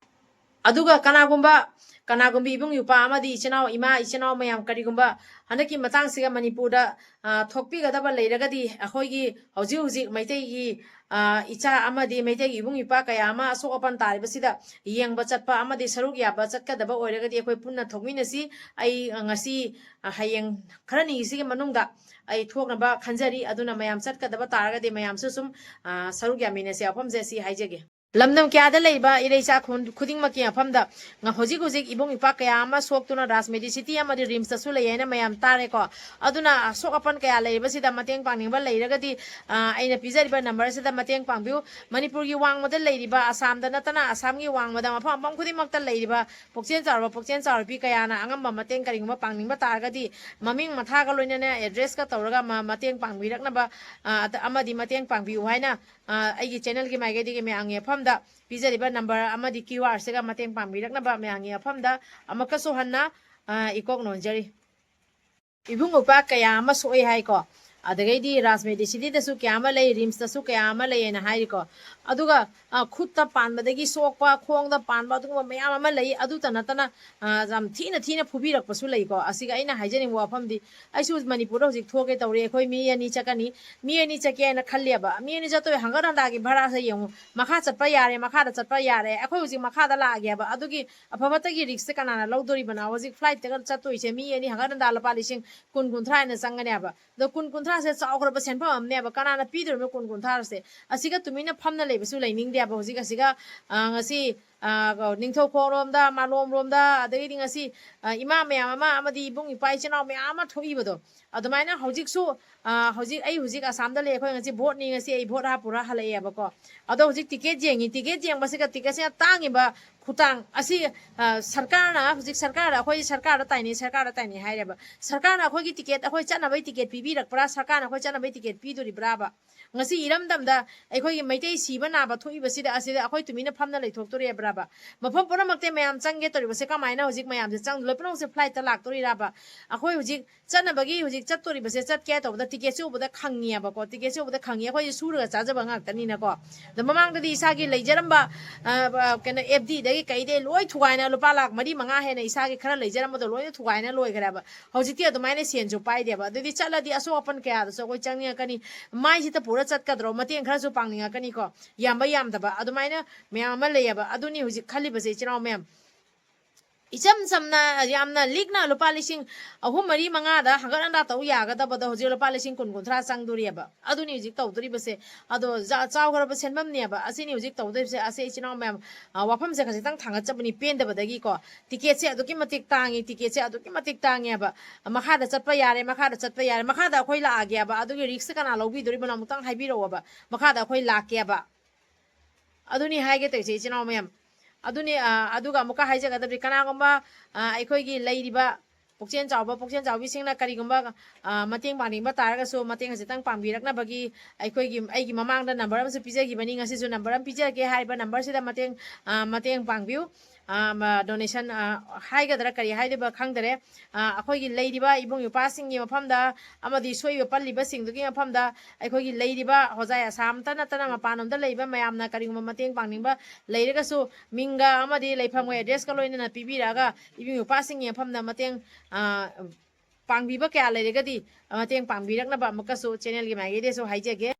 ꯑꯗꯨꯒ ꯀꯅꯥꯒꯨꯝꯕ, ꯀꯅꯥꯒꯨꯝꯕ ꯏꯕꯨꯡ ꯏꯄ꯭ꯋꯥ ꯑꯃꯗꯤ ꯏꯆꯤꯟ ꯏꯅꯥꯎ, ꯏꯃꯥ ꯏꯆꯤꯟ ꯏꯅꯥꯎ ꯃꯌꯥꯝ, ꯀꯔꯤꯒꯨꯝꯕ ꯍꯟꯗꯛꯀꯤ ꯃꯇꯥꯡꯁꯤꯒ ꯃꯅꯤꯄꯨꯔꯗ, ꯑ, ꯊꯣꯛꯄꯤꯒꯗꯕ ꯂꯩꯔꯒꯗꯤ, ꯑꯩꯈꯣꯏꯒꯤ ꯍꯧꯖꯤꯛ ꯍꯧꯖꯤꯛ ꯃꯩꯇꯩꯒꯤ, ꯑ, ꯏꯆꯥ ꯑꯃꯗꯤ ꯃꯩꯇꯩꯒꯤ ꯏꯕꯨꯡ ꯏꯄ꯭ꯋꯥ ꯀꯌꯥ ꯑꯃ ꯑꯁꯣꯛ ꯑꯄꯟ ꯇꯥꯔꯤꯕꯁꯤꯗ ꯌꯦꯡꯕ ꯆꯠꯄ ꯑꯃꯗꯤ ꯁꯔꯨꯛ ꯌꯥꯕ ꯆꯠꯀꯗꯕ ꯑꯣꯏꯔꯒꯗꯤ ꯑꯩꯈꯣꯏ ꯄꯨꯟꯅ ꯊꯣꯛꯃꯤꯟꯅꯁꯤ꯫ ꯑꯩ, ꯑ, ꯉꯁꯤ, ꯑ, ꯍꯌꯦꯡ ꯈꯔ ꯅꯤꯁꯤꯒꯤ ꯃꯅꯨꯡꯗ ꯑꯩ ꯊꯣꯛꯅꯕ ꯈꯟꯖꯔꯤ꯫ ꯑꯗꯨꯅ ꯃꯌꯥꯝ ꯆꯠꯀꯗꯕ ꯇꯥꯔꯒꯗꯤ ꯃꯌꯥꯝꯁꯨ ꯁꯨꯝ, ꯑ, ꯁꯔꯨꯛ ꯌꯥꯃꯤꯟꯅꯁꯤ ꯋꯥꯐꯝꯁꯦ ꯁꯤ ꯍꯥꯏꯖꯒꯦ꯫ ꯂꯝꯗꯝ ꯀꯌꯥꯗ ꯂꯩꯕ ꯏꯔꯩꯆꯥ ꯈꯨꯟ-, ꯈꯨꯗꯤꯡꯃꯛꯀꯤ ꯃꯐꯝꯗ ꯉ-, ꯍꯧꯖꯤꯛ ꯍꯧꯖꯤꯛ ꯏꯕꯨꯡ ꯏꯄ꯭ꯋꯥ ꯀꯌꯥ ꯑꯃ ꯁꯣꯛꯇꯨꯅ ꯔꯥꯖ ꯃꯦꯗꯤꯁꯤꯇꯤ ꯑꯃꯗꯤ ꯔꯤꯝꯁꯇꯁꯨ ꯂꯩ ꯍꯥꯏꯅ ꯃꯌꯥꯝ ꯇꯥꯔꯦꯀꯣ꯫ ꯑꯗꯨꯅ ꯑꯁꯣꯛ ꯑꯄꯟ ꯀꯌꯥ ꯂꯩꯔꯤꯕꯁꯤꯗ ꯃꯇꯦꯡ ꯄꯥꯡꯅꯤꯡꯕ ꯂꯩꯔꯒꯗꯤ, ꯑ, ꯑꯩꯅ ꯄꯤꯖꯔꯤꯕ ꯅꯝꯕꯔꯁꯤꯗ ꯃꯇꯦꯡ ꯄꯥꯡꯕꯤꯌꯨ꯫ ꯃꯅꯤꯄꯨꯔꯒꯤ ꯋꯥꯡꯃꯗ ꯂꯩꯔꯤꯕ, ꯑꯁꯥꯝꯗ ꯅꯠꯇꯅ ꯑꯁꯥꯝꯒꯤ ꯋꯥꯡꯃꯗ ꯃꯐꯝ ꯃꯐꯝ ꯈꯨꯗꯤꯡꯃꯛꯇ ꯂꯩꯔꯤꯕ ꯄꯨꯛꯆꯦꯜ ꯆꯥꯎꯔꯕ ꯄꯨꯛꯆꯦꯜ ꯆꯥꯎꯔꯕꯤ ꯀꯌꯥꯅ ꯑꯉꯝꯕ ꯃꯇꯦꯡ ꯀꯔꯤꯒꯨꯝꯕ ꯄꯥꯡꯅꯤꯡꯕ ꯇꯥꯔꯒꯗꯤ ꯃꯃꯤꯡ ꯃꯊꯥꯒ ꯂꯣꯏꯅꯅ ꯑꯦꯗ꯭ꯔꯦꯁꯀ ꯇꯧꯔꯒ ꯃ-, ꯃꯇꯦꯡ ꯄꯥꯡꯕꯤꯔꯛꯅꯕ, ꯑ, ꯑꯃꯗꯤ ꯃꯇꯦꯡ ꯄꯥꯡꯕꯤꯌꯨ ꯍꯥꯏꯅ, ꯑ, ꯑꯩꯒꯤ ꯆꯦꯅꯦꯜꯒꯤ ꯃꯥꯏꯀꯩꯗꯒꯤ ꯃꯌꯥꯝꯒꯤ ꯃꯐꯝꯗ ꯄꯤꯖꯔꯤꯕ ꯅꯝꯕꯔ ꯑꯃꯗꯤ ꯀ꯭ꯌꯨ ꯑꯥꯔꯁꯤꯒ ꯃꯇꯦꯡ ꯄꯥꯡꯕꯤꯔꯛꯅꯕ ꯃꯌꯥꯝꯒꯤ ꯃꯐꯝꯗ ꯑꯃꯨꯛꯀꯁꯨ ꯍꯟꯅ, ꯑ, ꯏꯀꯣꯛ ꯅꯣꯟꯖꯔꯤ꯫ ꯏꯕꯨꯡ ꯏꯄ꯭ꯋꯥ ꯀꯌꯥ ꯑꯃ ꯁꯣꯛꯑꯦ ꯍꯥꯏꯀꯣ, ꯑꯗꯒꯩꯗꯤ ꯔꯥꯖ ꯃꯦꯗꯤꯁꯤꯇꯤꯗꯁꯨ ꯀꯌꯥ ꯑꯃ ꯂꯩ, ꯔꯤꯝꯁꯇꯁꯨ ꯀꯌꯥ ꯑꯃ ꯂꯩ ꯍꯥꯏꯅ ꯍꯥꯏꯔꯤꯀꯣ꯫ ꯑꯗꯨꯒ, ꯑ, ꯈꯨꯠꯇ ꯄꯥꯟꯕꯗꯒꯤ ꯁꯣꯛꯄ, ꯈꯣꯡꯗ ꯄꯥꯟꯕ ꯑꯗꯨꯒꯨꯝꯕ ꯃꯌꯥꯝ ꯑꯃ ꯂꯩ꯫ ꯑꯗꯨꯇ ꯅꯠꯇꯅ, ꯑ, ꯌꯥꯝ ꯊꯤꯅ ꯊꯤꯅ ꯐꯨꯕꯤꯔꯛꯄꯁꯨ ꯂꯩꯀꯣ꯫ ꯑꯁꯤꯒ ꯑꯩꯅ ꯍꯥꯏꯖꯅꯤꯡꯕ ꯋꯥꯐꯝꯗꯤ, ꯑꯩꯁꯨ ꯃꯅꯤꯄꯨꯔꯗ ꯍꯧꯖꯤꯛ ꯊꯣꯛꯀꯦ ꯇꯧꯔꯤ, ꯑꯩꯈꯣꯏ ꯃꯤ ꯑꯅꯤ ꯆꯠꯀꯅꯤ꯫ ꯃꯤ ꯑꯅꯤ ꯆꯠꯀꯦ ꯍꯥꯏꯅ ꯈꯜꯂꯦꯕ꯫ ꯃꯤ ꯑꯅꯤ ꯆꯠꯇꯣꯏ ꯍꯪꯒꯠ ꯍꯟꯗꯥꯒꯤ ꯚꯔꯥꯁꯦ ꯌꯦꯡꯉꯨ꯫ ꯃꯈꯥ ꯆꯠꯄ ꯌꯥꯔꯦ, ꯃꯈꯥꯗ ꯆꯠꯄ ꯌꯥꯔꯦ꯫ ꯑꯩꯈꯣꯏ ꯍꯧꯖꯤꯛ ꯃꯈꯥꯗ ꯂꯥꯛꯑꯒꯦꯕ꯫ ꯑꯗꯨꯒꯤ ꯑꯐꯕꯇꯒꯤ ꯔꯤꯛꯁꯁꯦ ꯀꯅꯥꯅ ꯂꯧꯗꯣꯔꯤꯕꯅꯣ? ꯍꯧꯖꯤꯛ ꯐ꯭ꯂꯥꯏꯠꯇꯒ ꯆꯠꯇꯣꯏꯁꯦ ꯃꯤ ꯑꯅꯤ ꯍꯪꯒꯠ ꯍꯟꯗꯥ ꯂꯨꯄꯥ ꯂꯤꯁꯤꯡ ꯀꯨꯟ ꯀꯨꯟꯊ꯭ꯔꯥ ꯍꯦꯟꯅ ꯆꯪꯒꯅꯦꯕ꯫ ꯑꯗꯣ ꯀꯨꯟ ꯀꯨꯟꯊ꯭ꯔꯥꯁꯦ ꯆꯥꯎꯈ꯭ꯔꯕ ꯁꯦꯟꯐꯝ ꯑꯃꯅꯦꯕ꯫ ꯀꯅꯥꯅ ꯄꯤꯗꯣꯔꯤꯕꯅꯣ ꯀꯨꯟ ꯀꯨꯟꯊ꯭ꯔꯥꯁꯦ? ꯑꯁꯤꯒ ꯇꯨꯃꯤꯟꯅ ꯐꯝꯅ ꯂꯩꯕꯁꯨ ꯂꯩꯅꯤꯡꯗꯦꯕ꯫ ꯍꯧꯖꯤꯛ ꯑꯁꯤꯒ, ꯑ, ꯉꯁꯤ ꯅꯤꯡꯊꯧꯈꯣꯡꯔꯣꯝꯗ, ꯃꯥꯂꯣꯝꯔꯣꯝꯗ, ꯑꯗꯒꯤꯗꯤ ꯉꯁꯤ ꯏꯃꯥ ꯃꯌꯥꯝ ꯑꯃ ꯑꯃꯗꯤ ꯏꯕꯨꯡ ꯏꯄ꯭ꯋꯥ ꯏꯆꯤꯟ ꯏꯅꯥꯎ ꯃꯌꯥꯝ ꯑꯃ ꯊꯣꯛꯏꯕꯗꯣ, ꯑꯗꯨꯃꯥꯏꯅ ꯍꯧꯖꯤꯛꯁꯨ ꯍꯧꯖꯤꯛ ꯑꯩ ꯍꯧꯖꯤꯛ ꯑꯁꯥꯝꯗ ꯂꯩ, ꯑꯩꯈꯣꯏ ꯉꯁꯤ ꯚꯣꯠꯅꯤ, ꯉꯁꯤ ꯑꯩ ꯚꯣꯠ ꯍꯥꯞꯄꯨꯔ ꯍꯜꯂꯛꯑꯦꯕꯀꯣ꯫ ꯑꯗꯣ ꯍꯧꯖꯤꯛ ꯇꯤꯀꯦꯠ ꯌꯦꯡꯉꯤ, ꯇꯤꯀꯦꯠ ꯌꯦꯡꯕꯁꯤꯒ ꯇꯤꯀꯦꯠꯁꯤꯅ ꯇꯥꯡꯉꯤꯕ ꯈꯨꯇꯥꯡ ꯑꯁꯤ ꯁꯔꯀꯥꯔꯅ ꯍꯧꯖꯤꯛ ꯁꯔꯀꯥꯔꯗ ꯑꯩꯈꯣꯏ ꯁꯔꯀꯥꯔꯗ ꯇꯥꯏꯅꯩ, ꯁꯔꯀꯥꯔꯗ ꯇꯥꯏꯅꯩ ꯍꯥꯏꯔꯦꯕ꯫ ꯁꯔꯀꯥꯔꯅ ꯑꯩꯈꯣꯏꯒꯤ ꯇꯤꯀꯦꯠ, ꯑꯩꯈꯣꯏ ꯆꯠꯅꯕꯩ ꯇꯤꯀꯦꯠ ꯄꯤꯕꯤꯔꯛꯄ꯭ꯔꯥ? ꯁꯔꯀꯥꯔꯅ ꯑꯩꯈꯣꯏ ꯆꯠꯅꯕꯩ ꯇꯤꯀꯦꯠ ꯄꯤꯗꯣꯔꯤꯕ꯭ꯔꯥꯕ? ꯉꯁꯤ ꯏꯔꯝꯗꯝꯗ ꯑꯩꯈꯣꯏꯒꯤ ꯃꯩꯇꯩ ꯁꯤꯕ ꯅꯥꯕ ꯊꯣꯛꯏꯕꯁꯤꯗ ꯑꯁꯤꯗ ꯑꯩꯈꯣꯏ ꯇꯨꯃꯤꯟꯅ ꯐꯝꯅ ꯂꯩꯊꯣꯛꯇꯣꯔꯤꯕ꯭ꯔꯥꯕ? ꯃꯐꯝ ꯄꯨꯝꯅꯃꯛꯇ ꯃꯌꯥꯝ ꯆꯪꯒꯦ ꯇꯧꯔꯤꯕꯁꯦ ꯀꯃꯥꯏꯅ ꯍꯧꯖꯤꯛ ꯃꯌꯥꯝꯁꯦ ꯆꯪ, ꯂꯣꯏꯅꯃꯛꯁꯦ ꯐ꯭ꯂꯥꯏꯠꯇ ꯂꯥꯛꯇꯣꯔꯤꯔꯥꯕ? ꯑꯩꯈꯣꯏ ꯍꯧꯖꯤꯛ ꯆꯠꯅꯕꯒꯤ ꯍꯧꯖꯤꯛ ꯆꯠꯇꯣꯔꯤꯕꯁꯦ, ꯆꯠꯀꯦ ꯇꯧꯕꯗ ꯇꯤꯀꯦꯠꯁꯦ ꯎꯕꯗ ꯈꯪꯉꯦꯕꯀꯣ, ꯇꯤꯀꯦꯠꯁꯦ ꯎꯕꯗ ꯈꯪꯉꯦ, ꯑꯩꯈꯣꯏꯁꯦ ꯁꯨꯔꯒ ꯆꯥꯖꯕ ꯉꯥꯛꯇꯅꯤꯅꯀꯣ꯫ ꯑꯗꯣ ꯃꯃꯥꯡꯗꯗꯤ ꯏꯁꯥꯒꯤ ꯂꯩꯖꯔꯝꯕ ꯀꯩꯅꯣ ꯑꯦꯐ ꯗꯤꯗꯒꯤ ꯀꯩꯗꯩ ꯂꯣꯏ ꯊꯨꯒꯥꯏꯅ, ꯂꯨꯄꯥ ꯂꯥꯛ ꯃꯔꯤ ꯃꯉꯥ ꯍꯦꯟꯅ ꯏꯁꯥꯒꯤ ꯈꯔ ꯂꯩꯖꯔꯝꯕꯗꯣ ꯂꯣꯏꯅ ꯊꯨꯒꯥꯏꯅ ꯂꯣꯏꯈ꯭ꯔꯦꯕ꯫ ꯍꯧꯖꯤꯛꯇꯤ ꯑꯗꯨꯃꯥꯏꯅ ꯁꯦꯟꯁꯨ ꯄꯥꯏꯗꯦꯕ꯫ ꯑꯗꯨꯗꯤ ꯆꯠꯂꯗꯤ ꯑꯁꯣꯛ ꯑꯄꯟ ꯀꯌꯥꯗꯁꯨ ꯑꯩꯈꯣꯏ ꯆꯪꯅꯤꯡꯉꯛꯀꯅꯤ, ꯃꯥꯏꯁꯤꯗ ꯄꯨꯔ ꯆꯠꯀꯗ꯭ꯔꯣ, ꯃꯇꯦꯡ ꯈꯔꯁꯨ ꯄꯥꯡꯅꯤꯡꯉꯛꯀꯅꯤꯀꯣ, ꯌꯥꯝꯕ ꯌꯥꯝꯗꯕ ꯑꯗꯨꯃꯥꯏꯅ ꯃꯌꯥꯝ ꯑꯃ ꯂꯩꯌꯦꯕ꯫ ꯑꯗꯨꯅꯤ ꯍꯧꯖꯤꯛ ꯈꯜꯂꯤꯕꯁꯦ, ꯏꯆꯤꯟ ꯏꯅꯥꯎ ꯃꯌꯥꯝ꯫ ꯏꯆꯝ ꯆꯝꯅ ꯌꯥꯝꯅ ꯂꯤꯛꯅ ꯂꯨꯄꯥ ꯂꯤꯁꯤꯡ ꯑꯍꯨꯝ, ꯃꯔꯤ, ꯃꯉꯥꯗ ꯍꯪꯒꯠ ꯍꯟꯗꯥ ꯇꯧ ꯌꯥꯒꯗꯕꯗꯣ ꯍꯧꯖꯤꯛ ꯂꯨꯄꯥ ꯂꯤꯁꯤꯡ ꯀꯨꯟ, ꯀꯨꯟꯊ꯭ꯔꯥ ꯆꯪꯗꯣꯔꯤꯑꯕ꯫ ꯑꯗꯨꯅꯤ ꯍꯧꯖꯤꯛ ꯇꯧꯗꯣꯔꯤꯕꯁꯦ꯫ ꯑꯗꯣ ꯆꯥꯎꯈ꯭ꯔꯕ ꯁꯦꯟꯐꯝꯅꯦꯕ ꯑꯁꯤꯅꯤ ꯍꯧꯖꯤꯛ ꯇꯧꯗꯣꯔꯤꯕꯁꯦ꯫ ꯑꯁꯦ ꯏꯆꯤꯟ ꯏꯅꯥꯎ ꯃꯌꯥꯝ, ꯋꯥꯐꯝꯁꯦ ꯈꯖꯤꯛꯇꯪ ꯊꯥꯡꯒꯠꯆꯕꯅꯤ ꯄꯦꯟꯗꯕꯗꯒꯤꯀꯣ꯫ ꯇꯤꯀꯦꯠꯁꯦ ꯑꯗꯨꯛꯀꯤ ꯃꯇꯤꯛ ꯇꯥꯡꯉꯤ, ꯇꯤꯀꯦꯠꯁꯦ ꯑꯗꯨꯛꯀꯤ ꯃꯇꯤꯛ ꯇꯥꯡꯉꯦꯕ꯫ ꯃꯈꯥꯗ ꯆꯠꯄ ꯌꯥꯔꯦ, ꯃꯈꯥꯗ ꯆꯠꯄ ꯌꯥꯔꯦ, ꯃꯈꯥꯗ ꯑꯩꯈꯣꯏ ꯂꯥꯛꯑꯒꯦꯕ꯫ ꯑꯗꯨꯒꯤ ꯔꯤꯛꯁꯁꯦ ꯀꯅꯥ ꯂꯧꯕꯤꯗꯣꯔꯤꯕꯅꯣ? ꯑꯃꯨꯛꯇꯪ ꯍꯥꯏꯕꯤꯔꯛꯑꯣꯕ꯫ ꯃꯈꯥꯗ ꯑꯩꯈꯣꯏ ꯂꯥꯛꯀꯦꯕ꯫ ꯑꯗꯨꯅꯤ ꯍꯥꯏꯒꯦ ꯇꯧꯔꯤꯁꯦ, ꯏꯆꯤꯟ ꯏꯅꯥꯎ ꯃꯌꯥꯝ꯫ ꯑꯗꯨꯅꯤ, ꯑ, ꯑꯗꯨꯒ ꯑꯃꯨꯛꯀ ꯍꯥꯏꯖꯒꯗꯕꯗꯤ, ꯀꯅꯥꯒꯨꯝꯕ, ꯑ, ꯑꯩꯈꯣꯏꯒꯤ ꯂꯩꯔꯤꯕ ꯄꯨꯛꯆꯦꯜ ꯆꯥꯎꯕ, ꯄꯨꯛꯆꯦꯜ ꯆꯥꯎꯕꯤꯁꯤꯡꯅ ꯀꯔꯤꯒꯨꯝꯕ, ꯑ, ꯃꯇꯦꯡ ꯄꯥꯡꯅꯤꯡꯕ ꯇꯥꯔꯒꯁꯨ, ꯃꯇꯦꯡ ꯈꯖꯤꯛꯇꯪ ꯄꯥꯡꯕꯤꯔꯛꯅꯕꯒꯤ ꯑꯩꯈꯣꯏꯒꯤ, ꯑꯩꯒꯤ ꯃꯃꯥꯡꯗ ꯅꯝꯕꯔ ꯑꯃꯁꯨ ꯄꯤꯖꯈꯤꯕꯅꯤ, ꯉꯁꯤꯁꯨ ꯅꯝꯕꯔ ꯑꯃ ꯄꯤꯖꯒꯦ꯫ ꯍꯥꯏꯔꯤꯕ ꯅꯝꯕꯔꯁꯤꯗ ꯃꯇꯦꯡ, ꯑ, ꯃꯇꯦꯡ ꯄꯥꯡꯕꯤꯌꯨ꯫ ꯑ, ꯃ-, ꯗꯣꯅꯦꯁꯟ, ꯑ, ꯍꯥꯏꯒꯗ꯭ꯔꯥ ꯀꯔꯤ ꯍꯥꯏꯗꯣꯏꯕ ꯈꯪꯗꯔꯦ꯫ ꯑ, ꯑꯩꯈꯣꯏꯒꯤ ꯂꯩꯔꯤꯕ ꯏꯕꯨꯡ ꯏꯄ꯭ꯋꯥꯁꯤꯡꯒꯤ ꯃꯐꯝꯗ ꯑꯃꯗꯤ ꯁꯣꯏꯕ ꯄꯜꯂꯤꯕꯁꯤꯡꯗꯨꯒꯤ ꯃꯐꯝꯗ ꯑꯩꯈꯣꯏꯒꯤ ꯂꯩꯔꯤꯕ ꯍꯣꯖꯥꯏ ꯑꯁꯥꯝꯇ ꯅꯠꯇꯅ ꯃꯄꯥꯟꯂꯣꯝꯗ ꯂꯩꯕ ꯃꯌꯥꯝꯅ ꯀꯔꯤꯒꯨꯝꯕ ꯃꯇꯦꯡ ꯄꯥꯡꯅꯤꯡꯕ ꯂꯩꯔꯒꯁꯨ, ꯃꯤꯡꯒ ꯑꯃꯗꯤ ꯂꯩꯐꯝꯒ ꯑꯦꯗ꯭ꯔꯦꯁꯀ ꯂꯣꯏꯅꯅ ꯄꯤꯕꯤꯔꯛꯑꯒ ꯏꯕꯨꯡ ꯏꯄ꯭ꯋꯥꯁꯤꯡꯒꯤ ꯃꯐꯝꯗ ꯃꯇꯦꯡ, ꯑ, ꯄꯥꯡꯕꯤꯕ ꯀꯌꯥ ꯂꯩꯔꯒꯗꯤ ꯃꯇꯦꯡ ꯄꯥꯡꯕꯤꯔꯛꯅꯕ ꯑꯃꯨꯛꯀꯁꯨ ꯆꯦꯅꯦꯜꯒꯤ ꯃꯥꯏꯀꯩꯗꯩꯁꯨ ꯍꯥꯏꯖꯒꯦ꯫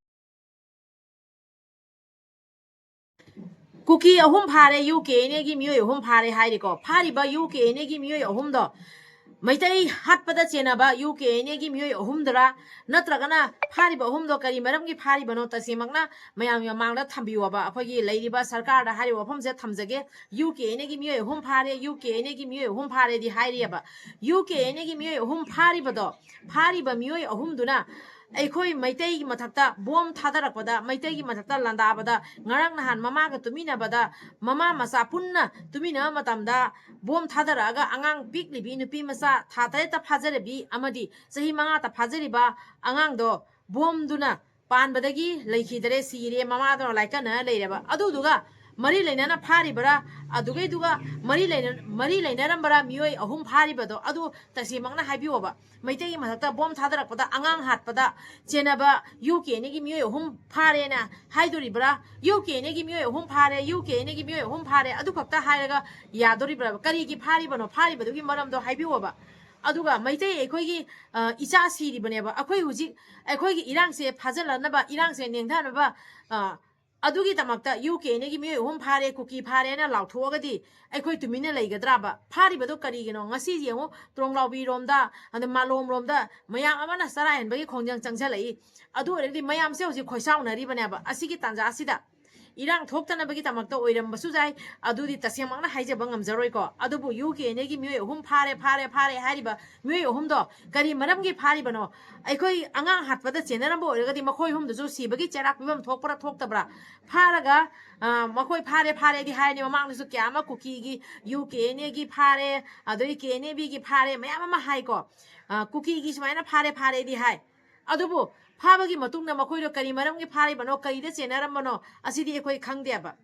ꯀꯨꯀꯤ ꯑꯍꯨꯝ ꯐꯥꯔꯦ, ꯌꯨ ꯀꯦ ꯑꯦꯟ ꯑꯦꯒꯤ ꯃꯤꯑꯣꯏ ꯑꯍꯨꯝ ꯐꯥꯔꯦ ꯍꯥꯏꯔꯤꯀꯣ꯫ ꯐꯥꯔꯤꯕ ꯌꯨ ꯀꯦ ꯑꯦꯟ ꯑꯦꯒꯤ ꯃꯤꯑꯣꯏ ꯑꯍꯨꯝꯗꯣ ꯃꯩꯇꯩ ꯍꯥꯠꯄꯗ ꯆꯦꯟꯅꯕ ꯌꯨ ꯀꯦ ꯑꯦꯟ ꯑꯦꯒꯤ ꯃꯤꯑꯣꯏ ꯑꯍꯨꯝꯗꯨꯔꯥ, ꯅꯠꯇ꯭ꯔꯒꯅ ꯐꯥꯔꯤꯕ ꯑꯍꯨꯝꯗꯣ ꯀꯔꯤ ꯃꯔꯝꯒꯤ ꯐꯥꯔꯤꯕꯅꯣ? ꯇꯁꯦꯡꯃꯛꯅ ꯃꯌꯥꯝꯒꯤ ꯃꯃꯥꯡꯗ ꯊꯝꯕꯤꯌꯣꯕ꯫ ꯑꯩꯈꯣꯏꯒꯤ ꯂꯩꯔꯤꯕ ꯁꯔꯀꯥꯔꯗ ꯍꯥꯏꯔꯤꯕ ꯋꯥꯐꯝꯁꯦ ꯊꯝꯖꯒꯦ꯫ ꯌꯨ ꯀꯦ ꯑꯦꯟ ꯑꯦꯒꯤ ꯃꯤꯑꯣꯏ ꯑꯍꯨꯝ ꯐꯥꯔꯦ, ꯌꯨ ꯀꯦ ꯑꯦꯟ ꯑꯦꯒꯤ ꯃꯤꯑꯣꯏ ꯑꯍꯨꯝ ꯐꯥꯔꯦꯗꯤ ꯍꯥꯏꯔꯤꯑꯕ꯫ ꯌꯨ ꯀꯦ ꯑꯦꯟ ꯑꯦꯒꯤ ꯃꯤꯑꯣꯏ ꯑꯍꯨꯝ ꯐꯥꯔꯤꯕꯗꯣ, ꯐꯥꯔꯤꯕ ꯃꯤꯑꯣꯏ ꯑꯍꯨꯝꯗꯨꯅ ꯑꯩꯈꯣꯏ ꯃꯩꯇꯩꯒꯤ ꯃꯊꯛꯇ ꯕꯣꯝ ꯊꯥꯗꯔꯛꯄꯗ, ꯃꯩꯇꯩꯒꯤ ꯃꯊꯛꯇ ꯂꯥꯟꯗꯥꯕꯗ, ꯉꯔꯥꯡ ꯅꯍꯥꯟ ꯃꯃꯥꯒ ꯇꯨꯃꯤꯟꯅꯕꯗ, ꯃꯃꯥ ꯃꯆꯥ ꯄꯨꯟꯅ ꯇꯨꯃꯤꯟꯅꯕ ꯃꯇꯝꯗ ꯕꯣꯝ ꯊꯥꯗꯔꯛꯑꯒ ꯑꯉꯥꯡ ꯄꯤꯛꯂꯤꯕꯤ ꯅꯨꯄꯤ ꯃꯆꯥ ꯊꯥ ꯇꯔꯦꯠꯇ ꯐꯥꯖꯔꯕꯤ ꯑꯃꯗꯤ ꯆꯍꯤ ꯃꯉꯥꯗ ꯐꯥꯖꯔꯤꯕ ꯑꯉꯥꯡꯗꯣ ꯕꯣꯝꯗꯨꯅ ꯄꯥꯟꯕꯗꯒꯤ ꯂꯩꯈꯤꯗꯔꯦ, ꯁꯤꯔꯦ, ꯃꯃꯥꯗꯨꯅ ꯂꯥꯏꯀꯠꯅ ꯂꯩꯔꯦꯕ꯫ ꯑꯗꯨꯗꯨꯒ ꯃꯔꯤ ꯂꯩꯅꯅ ꯐꯥꯔꯤꯕꯔꯥ, ꯑꯗꯨꯒꯩꯗꯨꯒ ꯃꯔꯤ ꯂꯩꯅ-, ꯃꯔꯤ ꯂꯩꯅꯔꯝꯕꯔꯥ ꯃꯤꯑꯣꯏ ꯑꯍꯨꯝ ꯐꯥꯔꯤꯕꯗꯣ? ꯑꯗꯨ ꯇꯁꯦꯡꯃꯛꯅ ꯍꯥꯏꯕꯤꯌꯣꯕ꯫ ꯃꯩꯇꯩꯒꯤ ꯃꯊꯛꯇ ꯕꯣꯝ ꯊꯥꯗꯔꯛꯄꯗ, ꯑꯉꯥꯡ ꯍꯥꯠꯄꯗ ꯆꯦꯟꯅꯕ ꯌꯨ ꯀꯦ ꯑꯦꯟ ꯑꯦꯒꯤ ꯃꯤꯑꯣꯏ ꯑꯍꯨꯝ ꯐꯥꯔꯦꯅ ꯍꯥꯏꯗꯣꯔꯤꯕ꯭ꯔꯥ? ꯌꯨ ꯀꯦ ꯑꯦꯟ ꯑꯦꯒꯤ ꯃꯤꯑꯣꯏ ꯑꯍꯨꯝ ꯐꯥꯔꯦ, ꯌꯨ ꯀꯦ ꯑꯦꯟ ꯑꯦꯒꯤ ꯃꯤꯑꯣꯏ ꯑꯍꯨꯝ ꯐꯥꯔꯦ, ꯑꯗꯨ ꯈꯛꯇ ꯍꯥꯏꯔꯒ ꯌꯥꯗꯣꯔꯤꯕ꯭ꯔꯥ? ꯀꯔꯤꯒꯤ ꯐꯥꯔꯤꯕꯅꯣ? ꯐꯥꯔꯤꯕꯗꯨꯒꯤ ꯃꯔꯝꯗꯣ ꯍꯥꯏꯕꯤꯌꯣꯕ꯫ ꯑꯗꯨꯒ ꯃꯩꯇꯩ ꯑꯩꯈꯣꯏꯒꯤ, ꯑ, ꯏꯆꯥ ꯁꯤꯔꯤꯕꯅꯦꯕ꯫ ꯑꯩꯈꯣꯏ ꯍꯧꯖꯤꯛ, ꯑꯩꯈꯣꯏꯒꯤ ꯏꯔꯥꯡꯁꯦ ꯐꯥꯖꯤꯜꯂꯛꯅꯕ, ꯏꯔꯥꯡꯁꯦ ꯅꯦꯝꯊꯅꯕ, ꯑ, ꯑꯗꯨꯒꯤꯗꯃꯛꯇ ꯌꯨ ꯀꯦ ꯑꯦꯟ ꯑꯦꯒꯤ ꯃꯤꯑꯣꯏ ꯑꯍꯨꯝ ꯐꯥꯔꯦ, ꯀꯨꯀꯤ ꯐꯥꯔꯦꯅ ꯂꯥꯎꯊꯣꯛꯑꯒꯗꯤ ꯑꯩꯈꯣꯏ ꯇꯨꯃꯤꯟꯅ ꯂꯩꯒꯗ꯭ꯔꯕ? ꯐꯥꯔꯤꯕꯗꯣ ꯀꯔꯤꯒꯤꯅꯣ? ꯉꯁꯤ ꯌꯦꯡꯉꯨ, ꯇ꯭ꯔꯣꯡꯂꯥꯎꯕꯤꯔꯣꯝꯗ, ꯑꯗ ꯃꯥꯂꯣꯝꯔꯣꯝꯗ ꯃꯌꯥꯝ ꯑꯃꯅ ꯆꯔꯥ ꯍꯦꯟꯕꯒꯤ ꯈꯣꯡꯖꯪ ꯆꯪꯁꯤꯜꯂꯛꯏ꯫ ꯑꯗꯨ ꯑꯣꯏꯔꯒꯗꯤ ꯃꯌꯥꯝꯁꯦ ꯍꯧꯖꯤꯛ ꯈꯣꯏꯁꯥꯎꯅꯔꯤꯕꯅꯦꯕ꯫ ꯑꯁꯤꯒꯤ ꯇꯥꯟꯖꯥꯁꯤꯗ ꯏꯔꯥꯡ ꯊꯣꯛꯇꯅꯕꯒꯤꯗꯃꯛꯇ ꯑꯣꯏꯔꯝꯕꯁꯨ ꯌꯥꯏ, ꯑꯗꯨꯗꯤ ꯇꯁꯦꯡꯃꯛꯅ ꯍꯥꯏꯖꯕ ꯉꯝꯖꯔꯣꯏꯀꯣ꯫ ꯑꯗꯨꯕꯨ ꯌꯨ ꯀꯦ ꯑꯦꯟ ꯑꯦꯒꯤ ꯃꯤꯑꯣꯏ ꯑꯍꯨꯝ ꯐꯥꯔꯦ, ꯐꯥꯔꯦ, ꯐꯥꯔꯦ ꯍꯥꯏꯔꯤꯕ ꯃꯤꯑꯣꯏ ꯑꯍꯨꯝꯗꯣ ꯀꯔꯤ ꯃꯔꯝꯒꯤ ꯐꯥꯔꯤꯕꯅꯣ? ꯑꯩꯈꯣꯏ ꯑꯉꯥꯡ ꯍꯥꯠꯄꯗ ꯆꯦꯟꯅꯔꯝꯕ ꯑꯣꯏꯔꯒꯗꯤ ꯃꯈꯣꯏ ꯑꯍꯨꯝꯗꯨꯁꯨ ꯁꯤꯕꯒꯤ ꯆꯩꯔꯥꯛ ꯄꯤꯐꯝ ꯊꯣꯛꯄ꯭ꯔꯥ ꯊꯣꯛꯇꯕ꯭ꯔꯥ? ꯐꯥꯔꯒ, ꯑ, ꯃꯈꯣꯏ ꯐꯥꯔꯦ, ꯐꯥꯔꯦꯗꯤ ꯍꯥꯏꯔꯅꯤ꯫ ꯃꯃꯥꯡꯗꯁꯨ ꯀꯌꯥ ꯑꯃ ꯀꯨꯀꯤꯒꯤ, ꯌꯨ ꯀꯦ ꯑꯦꯟ ꯑꯦꯒꯤ ꯐꯥꯔꯦ, ꯑꯗꯩ ꯀꯦ ꯑꯦꯟ ꯑꯦ ꯕꯤꯒꯤ ꯐꯥꯔꯦ, ꯃꯌꯥꯝ ꯑꯃ ꯍꯥꯏꯀꯣ꯫ ꯑ, ꯀꯨꯀꯤꯒꯤ ꯁꯨꯃꯥꯏꯅ ꯐꯥꯔꯦ, ꯐꯥꯔꯦꯗꯤ ꯍꯥꯏ꯫ ꯑꯗꯨꯕꯨ ꯐꯥꯕꯒꯤ ꯃꯇꯨꯡꯗ ꯃꯈꯣꯏꯗꯣ ꯀꯔꯤ ꯃꯔꯝꯒꯤ ꯐꯥꯔꯤꯕꯅꯣ, ꯀꯔꯤꯗ ꯆꯦꯟꯅꯔꯝꯕꯅꯣ, ꯑꯁꯤꯗꯤ ꯑꯩꯈꯣꯏ ꯈꯪꯗꯦꯕ꯫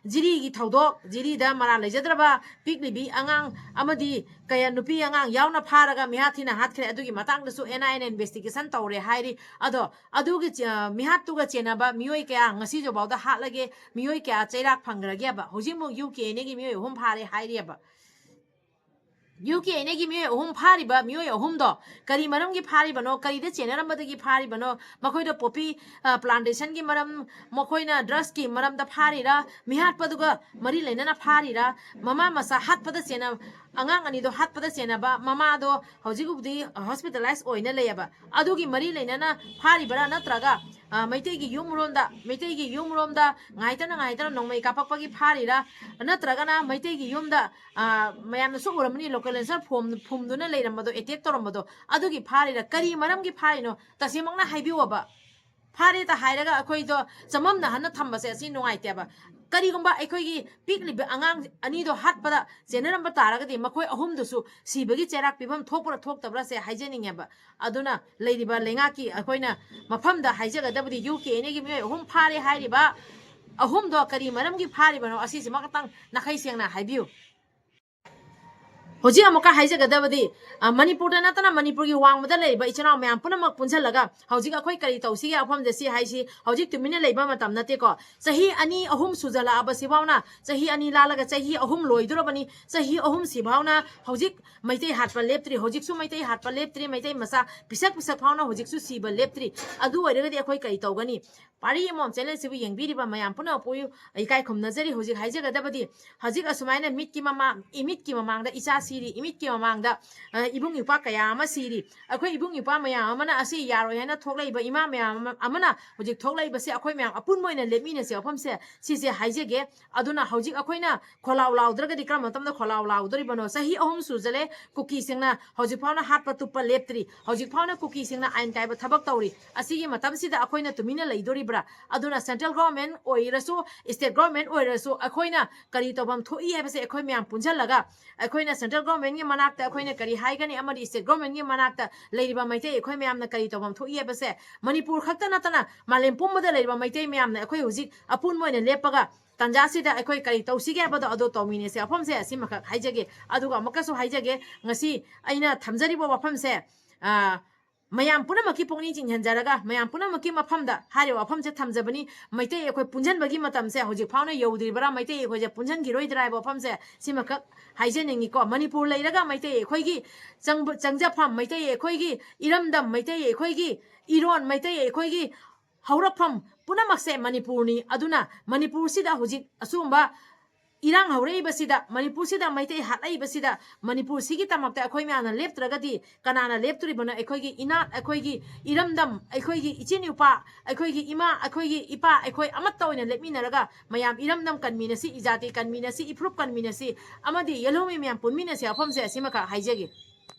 ꯖꯤꯔꯤꯒꯤ ꯊꯧꯗꯣꯛ, ꯖꯤꯔꯤꯗ ꯃꯔꯥꯜ ꯂꯩꯖꯗ꯭ꯔꯕ ꯄꯤꯛꯂꯤꯕꯤ ꯑꯉꯥꯡ ꯑꯃꯗꯤ ꯀꯌꯥ ꯅꯨꯄꯤ ꯑꯉꯥꯡ ꯌꯥꯎꯅ ꯐꯥꯔꯒ ꯃꯤꯍꯥꯠ ꯊꯤꯅ ꯍꯥꯠꯈ꯭ꯔꯦ꯫ ꯑꯗꯨꯒꯤ ꯃꯇꯥꯡꯗꯁꯨ ꯑꯦꯟ ꯑꯥꯏ ꯑꯦꯅ ꯏꯟꯚꯦꯁꯇꯤꯒꯦꯁꯟ ꯇꯧꯔꯦ ꯍꯥꯏꯔꯤ꯫ ꯑꯗꯣ ꯑꯗꯨꯒꯤ ꯆ-, ꯃꯤꯍꯥꯠꯇꯨꯒ ꯆꯦꯟꯅꯕ ꯃꯤꯑꯣꯏ ꯀꯌꯥ ꯉꯁꯤꯁꯨꯐꯥꯎꯗ ꯍꯥꯠꯂꯒꯦ, ꯃꯤꯑꯣꯏ ꯀꯌꯥ ꯆꯩꯔꯥꯛ ꯐꯪꯈ꯭ꯔꯒꯦꯕ? ꯍꯧꯖꯤꯛꯃꯨꯛ ꯌꯨ ꯀꯦ ꯑꯦꯟ ꯑꯦꯒꯤ ꯃꯤꯑꯣꯏ ꯑꯍꯨꯝ ꯐꯥꯔꯦ ꯍꯥꯏꯔꯤꯑꯕ꯫ ꯌꯨ ꯀꯦ ꯑꯦꯟ ꯑꯦꯒꯤ ꯃꯤꯑꯣꯏ ꯑꯍꯨꯝ ꯐꯥꯔꯤꯕ ꯃꯤꯑꯣꯏ ꯑꯍꯨꯝꯗꯣ ꯀꯔꯤ ꯃꯔꯝꯒꯤ ꯐꯥꯔꯤꯕꯅꯣ? ꯀꯔꯤꯗ ꯆꯦꯟꯅꯔꯝꯕꯗꯒꯤ ꯐꯥꯔꯤꯕꯅꯣ? ꯃꯈꯣꯏꯗꯣ ꯄꯣꯄꯤ, ꯑ, ꯄ꯭ꯂꯥꯟꯇꯦꯁꯟꯒꯤ ꯃꯔꯝ, ꯃꯈꯣꯏꯅ ꯗ꯭ꯔꯒꯁꯀꯤ ꯃꯔꯝꯗ ꯐꯥꯔꯤꯔꯥ? ꯃꯤꯍꯥꯠꯄꯗꯨꯒ ꯃꯔꯤ ꯂꯩꯅꯅ ꯐꯥꯔꯤꯔꯥ? ꯃꯃꯥ ꯃꯆꯥ ꯍꯥꯠꯄꯗ ꯆꯦꯟꯅ-, ꯑꯉꯥꯡ ꯑꯅꯤꯗꯣ ꯍꯥꯠꯄꯗ ꯆꯦꯟꯅꯕ ꯃꯃꯥꯗꯣ ꯍꯧꯖꯤꯛ ꯍꯧꯖꯤꯛ ꯍꯣꯁꯄꯤꯇꯥꯂꯥꯏꯁ ꯑꯣꯏꯅ ꯂꯩꯌꯦꯕ꯫ ꯑꯗꯨꯒꯤ ꯃꯔꯤ ꯂꯩꯅꯅ ꯐꯥꯔꯤꯕꯔꯥ? ꯅꯠꯇ꯭ꯔꯒ, ꯑ, ꯃꯩꯇꯩꯒꯤ ꯌꯨꯝꯔꯣꯝꯗ, ꯃꯩꯇꯩꯒꯤ ꯌꯨꯝꯔꯣꯝꯗ ꯉꯥꯏꯇꯅ ꯉꯥꯏꯇꯅ ꯅꯣꯡꯃꯩ ꯀꯥꯞꯄꯛꯄꯒꯤ ꯐꯥꯔꯤꯔꯥ? ꯅꯠꯇ꯭ꯔꯒꯅ ꯃꯩꯇꯩꯒꯤ ꯌꯨꯝꯗ, ꯑ, ꯃꯌꯥꯝꯅꯁꯨ ꯎꯔꯝꯃꯅꯤ, ꯂꯣꯀꯦꯜ ꯂꯦꯟꯁꯔ ꯐꯣꯝ-, ꯐꯨꯝꯗꯨꯅ ꯂꯩꯔꯝꯕꯗꯣ, ꯑꯦꯇꯦꯛ ꯇꯧꯔꯝꯕꯗꯣ, ꯑꯗꯨꯒꯤ ꯐꯥꯔꯤꯔꯥ? ꯀꯔꯤ ꯃꯔꯝꯒꯤ ꯐꯥꯔꯤꯅꯣ? ꯇꯁꯦꯡꯃꯛꯅ ꯍꯥꯏꯕꯤꯌꯣꯕ꯫ ꯐꯥꯔꯦꯇ ꯍꯥꯏꯔꯒ ꯑꯩꯈꯣꯏꯗꯣ ꯆꯃꯝꯅꯍꯟꯅ ꯊꯝꯕꯁꯦ ꯑꯁꯤ ꯅꯨꯡꯉꯥꯏꯇꯦꯕ꯫ ꯀꯔꯤꯒꯨꯝꯕ ꯑꯩꯈꯣꯏꯒꯤ ꯄꯤꯛꯂꯤꯕ ꯑꯉꯥꯡ ꯑꯅꯤꯗꯣ ꯍꯥꯠꯄꯗ ꯆꯦꯟꯅꯔꯝꯕ ꯇꯥꯔꯒꯗꯤ ꯃꯈꯣꯏ ꯑꯍꯨꯝꯗꯨꯁꯨ ꯁꯤꯕꯒꯤ ꯆꯩꯔꯥꯛ ꯄꯤꯐꯝ ꯊꯣꯛꯄ꯭ꯔꯥ ꯊꯣꯛꯇꯕ꯭ꯔꯥꯁꯦ ꯍꯥꯏꯖꯅꯤꯡꯉꯦꯕ꯫ ꯑꯗꯨꯅ ꯂꯩꯔꯤꯕ ꯂꯩꯉꯥꯛꯀꯤ ꯑꯩꯈꯣꯏꯅ ꯃꯐꯝꯗ ꯍꯥꯏꯖꯒꯗꯕꯗꯤ ꯌꯨ ꯀꯦ ꯑꯦꯟ ꯑꯦꯒꯤ ꯃꯤꯑꯣꯏ ꯑꯍꯨꯝ ꯐꯥꯔꯦ ꯍꯥꯏꯔꯤꯕ ꯑꯍꯨꯝꯗꯣ ꯀꯔꯤ ꯃꯔꯝꯒꯤ ꯐꯥꯔꯤꯕꯅꯣ ꯑꯁꯤꯁꯤꯃ ꯈꯛꯇꯪ ꯅꯥꯈꯩ ꯁꯦꯡꯅ ꯍꯥꯏꯕꯤꯌꯨ꯫ ꯍꯧꯖꯤꯛ ꯑꯃꯨꯛꯀ ꯍꯥꯏꯖꯒꯗꯕꯗꯤ, ꯑ, ꯃꯅꯤꯄꯨꯔꯗ ꯅꯠꯇꯅ ꯃꯅꯤꯄꯨꯔꯒꯤ ꯋꯥꯡꯃꯗ ꯂꯩꯔꯤꯕ ꯏꯆꯤꯟ ꯏꯅꯥꯎ ꯃꯌꯥꯝ ꯄꯨꯝꯅꯃꯛ ꯄꯨꯟꯁꯤꯜꯂꯒ ꯍꯧꯖꯤꯛ ꯑꯩꯈꯣꯏ ꯀꯔꯤ ꯇꯧꯁꯤꯒꯦ ꯋꯥꯐꯝꯁꯦ ꯁꯤ ꯍꯥꯏꯁꯤ ꯍꯧꯖꯤꯛ ꯇꯨꯃꯤꯟꯅ ꯂꯩꯕ ꯃꯇꯝ ꯅꯠꯇꯦꯀꯣ꯫ ꯆꯍꯤ ꯑꯅꯤ ꯑꯍꯨꯝ ꯁꯨꯖꯜꯂꯛꯑꯕ ꯁꯤꯐꯥꯎꯅ, ꯆꯍꯤ ꯑꯅꯤ ꯂꯥꯜꯂꯒ ꯆꯍꯤ ꯑꯍꯨꯝ ꯂꯣꯏꯗꯣꯔꯕꯅꯤ, ꯆꯍꯤ ꯑꯍꯨꯝ ꯁꯤꯐꯥꯎꯅ ꯍꯧꯖꯤꯛ ꯃꯩꯇꯩ ꯍꯥꯠꯄ ꯂꯦꯞꯇ꯭ꯔꯤ, ꯍꯧꯖꯤꯛꯁꯨ ꯃꯩꯇꯩ ꯍꯥꯠꯄ ꯂꯦꯞꯇ꯭ꯔꯤ, ꯃꯩꯇꯩ ꯃꯆꯥ ꯄꯤꯁꯛ ꯄꯤꯁꯛ ꯐꯥꯎꯅ ꯍꯧꯖꯤꯛꯁꯨ ꯁꯤꯕ ꯂꯦꯞꯇ꯭ꯔꯤ꯫ ꯑꯗꯨ ꯑꯣꯏꯔꯒꯗꯤ ꯑꯩꯈꯣꯏ ꯀꯔꯤ ꯇꯧꯒꯅꯤ? ꯄꯥꯔꯤ ꯑꯃꯃꯝ ꯆꯦꯅꯦꯜꯁꯤꯕꯨ ꯌꯦꯡꯕꯤꯔꯤꯕ ꯃꯌꯥꯝ ꯄꯨꯝꯅꯃꯛꯄꯨ ꯏꯀꯥꯏ ꯈꯨꯝꯅꯖꯔꯤ꯫ ꯍꯧꯖꯤꯛ ꯍꯥꯏꯖꯒꯗꯕꯗꯤ, ꯍꯧꯖꯤꯛ ꯑꯁꯨꯃꯥꯏꯅ ꯃꯤꯠꯀꯤ ꯃꯃꯥ-, ꯏꯃꯤꯠꯀꯤ ꯃꯃꯥꯡꯗ ꯏꯆꯥ ꯁꯤꯔꯤ, ꯏꯃꯤꯠꯀꯤ ꯃꯃꯥꯡꯗ, ꯑ, ꯏꯕꯨꯡ ꯏꯄ꯭ꯋꯥ ꯀꯌꯥ ꯑꯃ ꯁꯤꯔꯤ꯫ ꯑꯩꯈꯣꯏ ꯏꯕꯨꯡ ꯏꯄ꯭ꯋꯥ ꯃꯌꯥꯝ ꯑꯃꯅ ꯑꯁꯤ ꯌꯥꯔꯣꯏ ꯍꯥꯏꯅ ꯊꯣꯛꯂꯛꯏꯕ ꯏꯃꯥ ꯃꯌꯥꯝ ꯑꯃ-, ꯑꯃꯅ ꯍꯧꯖꯤꯛ ꯊꯣꯛꯂꯛꯏꯕꯁꯦ ꯑꯩꯈꯣꯏ ꯃꯌꯥꯝ ꯑꯄꯨꯟꯕ ꯑꯣꯏꯅ ꯂꯦꯞꯃꯤꯟꯅꯁꯦ ꯋꯥꯐꯝꯁꯦ ꯁꯤꯁꯦ ꯍꯥꯏꯖꯒꯦ꯫ ꯑꯗꯨꯅ ꯍꯧꯖꯤꯛ ꯑꯩꯈꯣꯏꯅ ꯈꯣꯂꯥꯎ ꯂꯥꯎꯗ꯭ꯔꯒꯗꯤ ꯀꯔꯝꯕ ꯃꯇꯝꯗ ꯈꯣꯂꯥꯎ ꯂꯥꯎꯗꯣꯔꯤꯕꯅꯣ? ꯆꯍꯤ ꯑꯍꯨꯝ ꯁꯨꯖꯜꯂꯦ ꯀꯨꯀꯤꯁꯤꯡꯅ ꯍꯧꯖꯤꯛ ꯐꯥꯎꯅ ꯍꯥꯠꯄ ꯇꯨꯞꯄ ꯂꯦꯞꯇ꯭ꯔꯤ꯫ ꯍꯧꯖꯤꯛ ꯐꯥꯎꯅ ꯀꯨꯀꯤꯁꯤꯡꯅ ꯑꯥꯏꯟ ꯀꯥꯏꯕ ꯊꯕꯛ ꯇꯧꯔꯤ꯫ ꯑꯁꯤꯒꯤ ꯃꯇꯝꯁꯤꯗ ꯑꯩꯈꯣꯏꯅ ꯇꯨꯃꯤꯟꯅ ꯂꯩꯗꯣꯔꯤꯕ꯭ꯔꯥ? ꯑꯗꯨꯅ central government ꯑꯣꯏꯔꯁꯨ, state government ꯑꯣꯏꯔꯁꯨ ꯑꯩꯈꯣꯏꯅ ꯀꯔꯤ ꯇꯧꯐꯝ ꯊꯣꯛꯏ ꯍꯥꯏꯕꯁꯦ ꯑꯩꯈꯣꯏ ꯃꯌꯥꯝ ꯄꯨꯟꯁꯤꯜꯂꯒ ꯑꯩꯈꯣꯏꯅ central governmentꯒꯤ ꯃꯅꯥꯛꯇ ꯑꯩꯈꯣꯏꯅ ꯀꯔꯤ ꯍꯥꯏꯒꯅꯤ ꯑꯃꯗꯤ state governmentꯒꯤ ꯃꯅꯥꯛꯇ ꯂꯩꯔꯤꯕ ꯃꯩꯇꯩ ꯑꯩꯈꯣꯏ ꯃꯌꯥꯝꯅ ꯀꯔꯤ ꯇꯧꯐꯝ ꯊꯣꯛꯏ ꯍꯥꯏꯕꯁꯦ ꯃꯅꯤꯄꯨꯔ ꯈꯛꯇ ꯅꯠꯇꯅ ꯃꯥꯂꯦꯝ ꯄꯨꯝꯕꯗ ꯂꯩꯔꯤꯕ ꯃꯩꯇꯩ ꯃꯌꯥꯝꯅ ꯑꯩꯈꯣꯏ ꯍꯧꯖꯤꯛ ꯑꯄꯨꯟꯕ ꯑꯣꯏꯅ ꯂꯦꯞꯄꯒ ꯇꯥꯟꯖꯥꯁꯤꯗ ꯑꯩꯈꯣꯏ ꯀꯔꯤ ꯇꯧꯁꯤꯒꯦ ꯍꯥꯏꯕꯗꯣ ꯑꯗꯣ ꯇꯧꯃꯤꯟꯅꯁꯦ꯫ ꯋꯥꯐꯝꯁꯦ ꯑꯁꯤꯃꯈꯛ ꯍꯥꯏꯖꯒꯦ꯫ ꯑꯗꯨꯒ ꯑꯃꯨꯛꯀꯁꯨ ꯍꯥꯏꯖꯒꯦ, ꯉꯁꯤ ꯑꯩꯅ ꯊꯝꯖꯔꯤꯕ ꯋꯥꯐꯝꯁꯦ, ꯑ, ꯃꯌꯥꯝ ꯄꯨꯝꯅꯃꯛꯀꯤ ꯄꯨꯛꯅꯤꯡ ꯆꯤꯡꯁꯤꯟꯖꯔꯒ ꯃꯌꯥꯝ ꯄꯨꯝꯅꯃꯛꯀꯤ ꯃꯐꯝꯗ ꯍꯥꯏꯔꯤꯕ ꯋꯥꯐꯝꯁꯦ ꯊꯝꯖꯕꯅꯤ꯫ ꯃꯩꯇꯩ ꯑꯩꯈꯣꯏ ꯄꯨꯟꯁꯤꯟꯕꯒꯤ ꯃꯇꯝꯁꯦ ꯍꯧꯖꯤꯛ ꯐꯥꯎꯅ ꯌꯧꯗ꯭ꯔꯤꯕ꯭ꯔꯥ, ꯃꯩꯇꯩ ꯑꯩꯈꯣꯏꯁꯦ ꯄꯨꯟꯁꯤꯟꯈꯤꯔꯣꯏꯗ꯭ꯔꯥ ꯍꯥꯏꯕ ꯋꯥꯐꯝꯁꯦ ꯁꯤꯃꯈꯛ ꯍꯥꯏꯖꯅꯤꯡꯉꯤꯀꯣ꯫ ꯃꯅꯤꯄꯨꯔ ꯂꯩꯔꯒ ꯃꯩꯇꯩ ꯑꯩꯈꯣꯏꯒꯤ ꯆꯪꯕ-, ꯆꯪꯖꯐꯝ, ꯃꯩꯇꯩ ꯑꯩꯈꯣꯏꯒꯤ ꯏꯔꯝꯗꯝ, ꯃꯩꯇꯩ ꯑꯩꯈꯣꯏꯒꯤ ꯏꯔꯣꯟ, ꯃꯩꯇꯩ ꯑꯩꯈꯣꯏꯒꯤ ꯍꯧꯔꯛꯐꯝ ꯄꯨꯝꯅꯃꯛꯁꯦ ꯃꯅꯤꯄꯨꯔꯅꯤ꯫ ꯑꯗꯨꯅ ꯃꯅꯤꯄꯨꯔꯁꯤꯗ ꯍꯧꯖꯤꯛ ꯑꯆꯨꯝꯕ ꯏꯔꯥꯡ ꯍꯧꯔꯛꯏꯕꯁꯤꯗ, ꯃꯅꯤꯄꯨꯔꯁꯤꯗ ꯃꯩꯇꯩ ꯍꯥꯠꯂꯛꯏꯕꯁꯤꯗ, ꯃꯅꯤꯄꯨꯔꯁꯤꯒꯤꯗꯃꯛꯇ ꯑꯩꯈꯣꯏ ꯃꯌꯥꯝꯅ ꯂꯦꯞꯇ꯭ꯔꯒꯗꯤ ꯀꯅꯥꯅ ꯂꯦꯞꯇꯣꯔꯤꯕꯅꯣ? ꯑꯩꯈꯣꯏꯒꯤ ꯏꯅꯥꯠ, ꯑꯩꯈꯣꯏꯒꯤ ꯏꯔꯝꯗꯝ, ꯑꯩꯈꯣꯏꯒꯤ ꯏꯆꯤꯟ ꯏꯎꯄꯥ, ꯑꯩꯈꯣꯏꯒꯤ ꯏꯃꯥ, ꯑꯩꯈꯣꯏꯒꯤ ꯏꯄꯥ, ꯑꯩꯈꯣꯏ ꯑꯃꯠꯇ ꯑꯣꯏꯅ ꯂꯦꯞꯃꯤꯟꯅꯔꯒ ꯃꯌꯥꯝ ꯏꯔꯝꯗꯝ ꯀꯟꯃꯤꯟꯅꯁꯤ, ꯏꯖꯥꯇꯤ ꯀꯟꯃꯤꯟꯅꯁꯤ, ꯏꯐꯨꯔꯨꯞ ꯀꯟꯃꯤꯟꯅꯁꯤ, ꯑꯃꯗꯤ ꯌꯦꯜꯍꯧꯃꯤ ꯃꯌꯥꯝ ꯄꯨꯟꯃꯤꯟꯅꯁꯤ ꯋꯥꯐꯝꯁꯦ ꯑꯁꯤꯃꯈꯛ ꯍꯥꯏꯖꯒꯦ꯫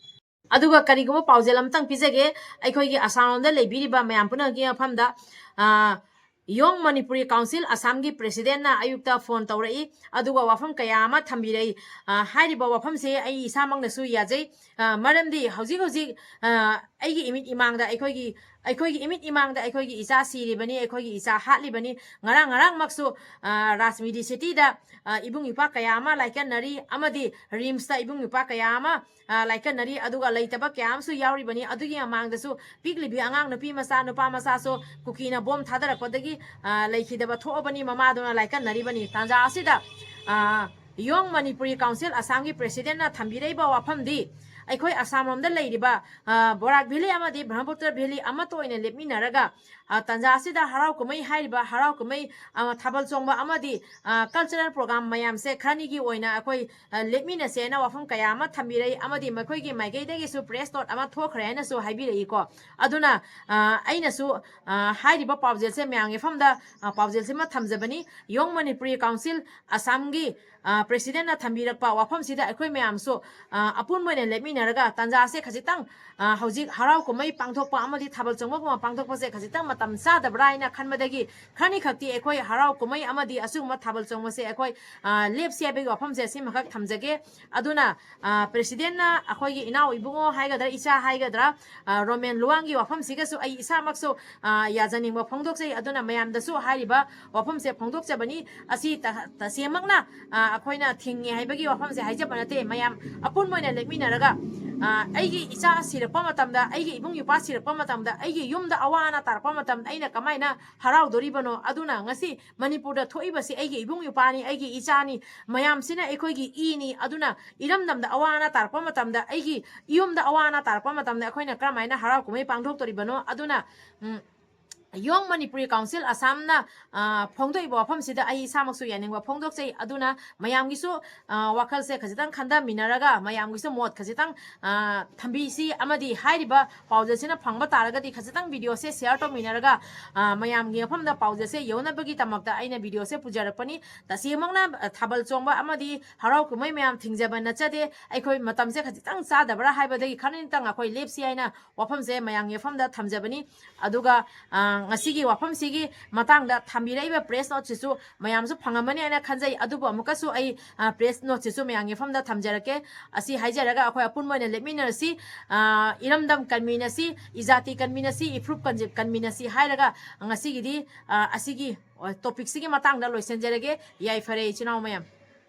ꯑꯗꯨꯒ ꯀꯔꯤꯒꯨꯝꯕ ꯄꯥꯎꯖꯦꯜ ꯑꯃꯇꯪ ꯄꯤꯖꯒꯦ, ꯑꯩꯈꯣꯏꯒꯤ ꯑꯁꯥꯝ ꯂꯣꯝꯗ ꯂꯩꯕꯤꯔꯤꯕ ꯃꯌꯥꯝ ꯄꯨꯝꯅꯃꯛꯀꯤ ꯃꯐꯝꯗ, ꯑ, Young Manipuri Council ꯑꯁꯥꯝꯒꯤ presidentꯅ ꯑꯌꯨꯛꯇ phone ꯇꯧꯔꯛꯏ, ꯑꯗꯨꯒ ꯋꯥꯐꯝ ꯀꯌꯥ ꯑꯃ ꯊꯝꯕꯤꯔꯛꯏ꯫ ꯑ, ꯍꯥꯏꯔꯤꯕ ꯋꯥꯐꯝꯁꯦ ꯑꯩ ꯏꯁꯥꯃꯛꯅꯁꯨ ꯌꯥꯖꯩ, ꯑ, ꯃꯔꯝꯗꯤ ꯍꯧꯖꯤꯛ ꯍꯧꯖꯤꯛ, ꯑ, ꯑꯩꯒꯤ ꯏꯃꯤꯠ ꯏꯃꯥꯡꯗ ꯑꯩꯈꯣꯏꯒꯤ, ꯑꯩꯈꯣꯏꯒꯤ ꯏꯃꯤꯠ ꯏꯃꯥꯡꯗ ꯑꯩꯈꯣꯏꯒꯤ ꯏꯆꯥ ꯁꯤꯔꯤꯕꯅꯤ, ꯑꯩꯈꯣꯏꯒꯤ ꯏꯆꯥ ꯍꯥꯠꯂꯤꯕꯅꯤ꯫ ꯉꯔꯥꯡ ꯉꯔꯥꯡꯃꯛꯁꯨ, ꯑ, ꯔꯥꯖꯃꯤꯗꯤ cityꯗ, ꯑ, ꯏꯕꯨꯡ ꯏꯄ꯭ꯋꯥ ꯀꯌꯥ ꯑꯃ ꯂꯥꯏꯀꯠꯅꯔꯤ, ꯑꯃꯗꯤ RIMSꯇ ꯏꯕꯨꯡ ꯏꯄ꯭ꯋꯥ ꯀꯌꯥ ꯑꯃ, ꯑ, ꯂꯥꯏꯀꯠꯅꯔꯤ, ꯑꯗꯨꯒ ꯂꯩꯇꯕ ꯀꯌꯥ ꯑꯃꯁꯨ ꯌꯥꯎꯔꯤꯕꯅꯤ꯫ ꯑꯗꯨꯒꯤ ꯃꯃꯥꯡꯗꯁꯨ ꯄꯤꯛꯂꯤꯕꯤ ꯑꯉꯥꯡ ꯅꯨꯄꯤ ꯃꯆꯥ, ꯅꯨꯄꯥ ꯃꯆꯥꯁꯨ ꯀꯨꯀꯤꯅ bomb ꯊꯥꯗꯔꯛꯄꯗꯒꯤ, ꯑ, ꯂꯩꯈꯤꯗꯕ ꯊꯣꯛꯑꯕꯅꯤ, ꯃꯃꯥꯗꯨꯅ ꯂꯥꯏꯀꯠꯅꯔꯤꯕꯅꯤ꯫ ꯇꯥꯟꯖꯥ ꯑꯁꯤꯗ, ꯑ, Young Manipuri Council ꯑꯁꯥꯝꯒꯤ presidentꯅ ꯊꯝꯕꯤꯔꯛꯏꯕ ꯋꯥꯐꯝꯗꯤ, ꯑꯩꯈꯣꯏ ꯑꯁꯥꯝ ꯂꯣꯝꯗ ꯂꯩꯔꯤꯕ, ꯑ, ꯕꯣꯔꯥꯛ valley ꯑꯃꯗꯤ ꯕ꯭ꯔꯍꯃꯄꯨꯇ꯭ꯔ valley ꯑꯃꯠꯇ ꯑꯣꯏꯅ ꯂꯦꯞꯃꯤꯟꯅꯔꯒ, ꯑ, ꯇꯥꯟꯖꯥ ꯑꯁꯤꯗ ꯍꯔꯥꯎ ꯀꯨꯝꯍꯩ ꯍꯥꯏꯔꯤꯕ ꯍꯔꯥꯎ ꯀꯨꯝꯍꯩ, ꯑ, ꯊꯥꯕꯜ ꯆꯣꯡꯕ ꯑꯃꯗꯤ, ꯑ, cultural program ꯃꯌꯥꯝꯁꯦ ꯈꯔꯅꯤꯒꯤ ꯑꯣꯏꯅ ꯑꯩꯈꯣꯏ, ꯑ, ꯂꯦꯞꯃꯤꯟꯅꯁꯦꯅ ꯋꯥꯐꯝ ꯀꯌꯥ ꯑꯃ ꯊꯝꯕꯤꯔꯛꯏ, ꯑꯃꯗꯤ ꯃꯈꯣꯏꯒꯤ ꯃꯥꯏꯀꯩꯗꯒꯤꯁꯨ press note ꯑꯃ ꯊꯣꯛꯈ꯭ꯔꯦ ꯍꯥꯏꯅꯁꯨ ꯍꯥꯏꯕꯤꯔꯛꯏꯀꯣ꯫ ꯑꯗꯨꯅ, ꯑ, ꯑꯩꯅꯁꯨ, ꯑ, ꯍꯥꯏꯔꯤꯕ ꯄꯥꯎꯖꯦꯜꯁꯦ ꯃꯌꯥꯝꯒꯤ ꯃꯐꯝꯗ, ꯑ, ꯄꯥꯎꯖꯦꯜꯁꯤꯃ ꯊꯝꯖꯕꯅꯤ꯫ Young Manipuri Council ꯑꯁꯥꯝꯒꯤ, ꯑ, presidentꯅ ꯊꯝꯕꯤꯔꯛꯄ ꯋꯥꯐꯝꯁꯤꯗ ꯑꯩꯈꯣꯏ ꯃꯌꯥꯝꯁꯨ, ꯑ, ꯑꯄꯨꯟꯕ ꯑꯣꯏꯅ ꯂꯦꯞꯃꯤꯟꯅꯔꯒ ꯇꯥꯟꯖꯥꯁꯦ ꯈꯖꯤꯛꯇꯪ, ꯑ, ꯍꯧꯖꯤꯛ ꯍꯔꯥꯎ ꯀꯨꯝꯍꯩ ꯄꯥꯡꯊꯣꯛꯄ ꯑꯃꯗꯤ ꯊꯥꯕꯜ ꯆꯣꯡꯕꯒꯨꯝꯕ ꯄꯥꯡꯊꯣꯛꯄꯁꯦ ꯈꯖꯤꯛꯇꯪ ꯃꯇꯝ ꯆꯥꯗꯕ꯭ꯔꯥ ꯍꯥꯏꯅ ꯈꯟꯕꯗꯒꯤ ꯈꯔꯅꯤꯈꯛꯇꯤ ꯑꯩꯈꯣꯏ ꯍꯔꯥꯎ ꯀꯨꯝꯍꯩ ꯑꯃꯗꯤ ꯑꯁꯤꯒꯨꯝꯕ ꯊꯥꯕꯜ ꯆꯣꯡꯕꯁꯦ ꯑꯩꯈꯣꯏ, ꯑ, ꯂꯦꯞꯁꯤ ꯍꯥꯏꯕꯒꯤ ꯋꯥꯐꯝꯁꯦ ꯑꯁꯤꯃꯈꯛ ꯊꯝꯖꯒꯦ꯫ ꯑꯗꯨꯅ, ꯑ, presidentꯅ ꯑꯩꯈꯣꯏꯒꯤ ꯏꯅꯥꯎ ꯏꯕꯨꯡꯉꯣ ꯍꯥꯏꯒꯗ꯭ꯔꯥ, ꯏꯆꯥ ꯍꯥꯏꯒꯗ꯭ꯔꯥ, ꯑ, ꯔꯣꯃꯦꯟ ꯂꯨꯋꯥꯡꯒꯤ ꯋꯥꯐꯝꯁꯤꯒꯁꯨ ꯑꯩ ꯏꯁꯥꯃꯛꯁꯨ, ꯑ, ꯌꯥꯖꯅꯤꯡꯕ ꯐꯣꯡꯗꯣꯛꯆꯩ꯫ ꯑꯗꯨꯅ ꯃꯌꯥꯝꯗꯁꯨ ꯍꯥꯏꯔꯤꯕ ꯋꯥꯐꯝꯁꯦ ꯐꯣꯡꯗꯣꯛꯆꯕꯅꯤ꯫ ꯑꯁꯤ ꯇ-, ꯇꯁꯦꯡꯃꯛꯅ, ꯑ, ꯑꯩꯈꯣꯏꯅ ꯊꯤꯡꯉꯦ ꯍꯥꯏꯕꯒꯤ ꯋꯥꯐꯝꯁꯦ ꯍꯥꯏꯖꯕ ꯅꯠꯇꯦ꯫ ꯃꯌꯥꯝ ꯑꯄꯨꯟꯕ ꯑꯣꯏꯅ ꯂꯦꯞꯃꯤꯟꯅꯔꯒ ꯑ, ꯑꯩꯒꯤ ꯏꯆꯥ ꯁꯤꯔꯛꯄ ꯃꯇꯝꯗ, ꯑꯩꯒꯤ ꯏꯕꯨꯡ ꯏꯄ꯭ꯋꯥ ꯁꯤꯔꯛꯄ ꯃꯇꯝꯗ, ꯑꯩꯒꯤ ꯌꯨꯝꯗ ꯑꯋꯥ ꯑꯅꯥ ꯇꯥꯔꯛꯄ ꯃꯇꯝꯗ ꯑꯩꯅ ꯀꯃꯥꯏꯅ ꯍꯔꯥꯎꯗꯣꯔꯤꯕꯅꯣ? ꯑꯗꯨꯅ ꯉꯁꯤ ꯃꯅꯤꯄꯨꯔꯗ ꯊꯣꯛꯏꯕꯁꯤ ꯑꯩꯒꯤ ꯏꯕꯨꯡ ꯏꯄ꯭ꯋꯥꯅꯤ, ꯑꯩꯒꯤ ꯏꯆꯥꯅꯤ, ꯃꯌꯥꯝꯁꯤꯅ ꯑꯩꯈꯣꯏꯒꯤ ꯏꯅꯤ꯫ ꯑꯗꯨꯅ ꯏꯔꯝꯗꯝꯗ ꯑꯋꯥ ꯑꯅꯥ ꯇꯥꯔꯛꯄ ꯃꯇꯝꯗ, ꯑꯩꯒꯤ ꯌꯨꯝꯗ ꯑꯋꯥ ꯑꯅꯥ ꯇꯥꯔꯛꯄ ꯃꯇꯝꯗ ꯑꯩꯈꯣꯏꯅ ꯀꯔꯝꯍꯥꯏꯅ ꯍꯔꯥꯎ ꯀꯨꯝꯍꯩ ꯄꯥꯡꯊꯣꯛꯇꯣꯔꯤꯕꯅꯣ? ꯑꯗꯨꯅ, ꯎꯝ, ꯌꯣꯡ ꯃꯅꯤꯄꯨꯔꯤ ꯀꯥꯎꯟꯁꯤꯜ ꯑꯁꯥꯝꯅ, ꯑ, ꯐꯣꯡꯗꯣꯛꯏꯕ ꯋꯥꯐꯝꯁꯤꯗ ꯑꯩ ꯏꯁꯥꯃꯛꯁꯨ ꯌꯥꯅꯤꯡꯕ ꯐꯣꯡꯗꯣꯛꯆꯩ꯫ ꯑꯗꯨꯅ ꯃꯌꯥꯝꯒꯤꯁꯨ, ꯑ, ꯋꯥꯈꯜꯁꯦ ꯈꯖꯤꯛꯇꯪ ꯈꯟꯊꯃꯤꯟꯅꯔꯒ, ꯃꯌꯥꯝꯒꯤꯁꯨ ꯃꯣꯠ ꯈꯖꯤꯛꯇꯪ, ꯑ, ꯊꯝꯕꯤꯁꯤ, ꯑꯃꯗꯤ ꯍꯥꯏꯔꯤꯕ ꯄꯥꯎꯖꯦꯜꯁꯤꯅ ꯐꯪꯕ ꯇꯥꯔꯒꯗꯤ ꯈꯖꯤꯛꯇꯪ ꯚꯤꯗꯤꯑꯣꯁꯦ ꯁꯤꯌꯥꯔ ꯇꯧꯃꯤꯟꯅꯔꯒ, ꯑ, ꯃꯌꯥꯝꯒꯤ ꯃꯐꯝꯗ ꯄꯥꯎꯖꯦꯜꯁꯦ ꯌꯧꯅꯕꯒꯤꯗꯃꯛꯇ ꯑꯩꯅ ꯚꯤꯗꯤꯑꯣꯁꯦ ꯄꯨꯖꯔꯛꯄꯅꯤ꯫ ꯇꯁꯦꯡꯃꯛꯅ, ꯑ, ꯊꯥꯕꯜ ꯆꯣꯡꯕ ꯑꯃꯗꯤ ꯍꯔꯥꯎ ꯀꯨꯝꯍꯩ ꯃꯌꯥꯝ ꯊꯤꯡꯖꯕ ꯅꯠꯆꯗꯦ꯫ ꯑꯩꯈꯣꯏ ꯃꯇꯝꯁꯦ ꯈꯖꯤꯛꯇꯪ ꯆꯥꯗꯕ꯭ꯔꯥ ꯍꯥꯏꯕꯗꯒꯤ ꯈꯔꯅꯤꯇꯪ ꯑꯩꯈꯣꯏ ꯂꯦꯞꯁꯤ ꯍꯥꯏꯅ ꯋꯥꯐꯝꯁꯦ ꯃꯌꯥꯝꯒꯤ ꯃꯐꯝꯗ ꯊꯝꯖꯕꯅꯤ꯫ ꯑꯗꯨꯒ, ꯑ, ꯉꯁꯤꯒꯤ ꯋꯥꯐꯝꯁꯤꯒꯤ ꯃꯇꯥꯡꯗ ꯊꯝꯕꯤꯔꯛꯏꯕ ꯄ꯭ꯔꯦꯁ ꯅꯣꯠꯁꯤꯁꯨ ꯃꯌꯥꯝꯁꯨ ꯐꯪꯉꯝꯃꯅꯤ ꯍꯥꯏꯅ ꯈꯟꯖꯩ꯫ ꯑꯗꯨꯕꯨ ꯑꯃꯨꯛꯀꯁꯨ ꯑꯩ, ꯑ, ꯄ꯭ꯔꯦꯁ ꯅꯣꯠꯁꯤꯁꯨ ꯃꯌꯥꯝꯒꯤ ꯃꯐꯝꯗ ꯊꯝꯖꯔꯛꯀꯦ꯫ ꯑꯁꯤ ꯍꯥꯏꯖꯔꯒ ꯑꯩꯈꯣꯏ ꯑꯄꯨꯟꯕ ꯑꯣꯏꯅ ꯂꯦꯞꯃꯤꯟꯅꯔꯁꯤ, ꯑ, ꯏꯔꯝꯗꯝ ꯀꯟꯃꯤꯟꯅꯁꯤ, ꯏꯖꯥꯇꯤ ꯀꯟꯃꯤꯟꯅꯁꯤ, ꯏꯐ꯭ꯔꯨꯞ ꯀꯟꯖꯤ-, ꯀꯟꯃꯤꯟꯅꯁꯤ ꯍꯥꯏꯔꯒ ꯉꯁꯤꯒꯤꯗꯤ, ꯑ, ꯑꯁꯤꯒꯤ, ꯑ, ꯇꯣꯄꯤꯛꯁꯤꯒꯤ ꯃꯇꯥꯡꯗ ꯂꯣꯏꯁꯤꯟꯖꯔꯒꯦ꯫ ꯌꯥꯏꯐꯔꯦ ꯏꯆꯤꯟ ꯏꯅꯥꯎ ꯃꯌꯥꯝ꯫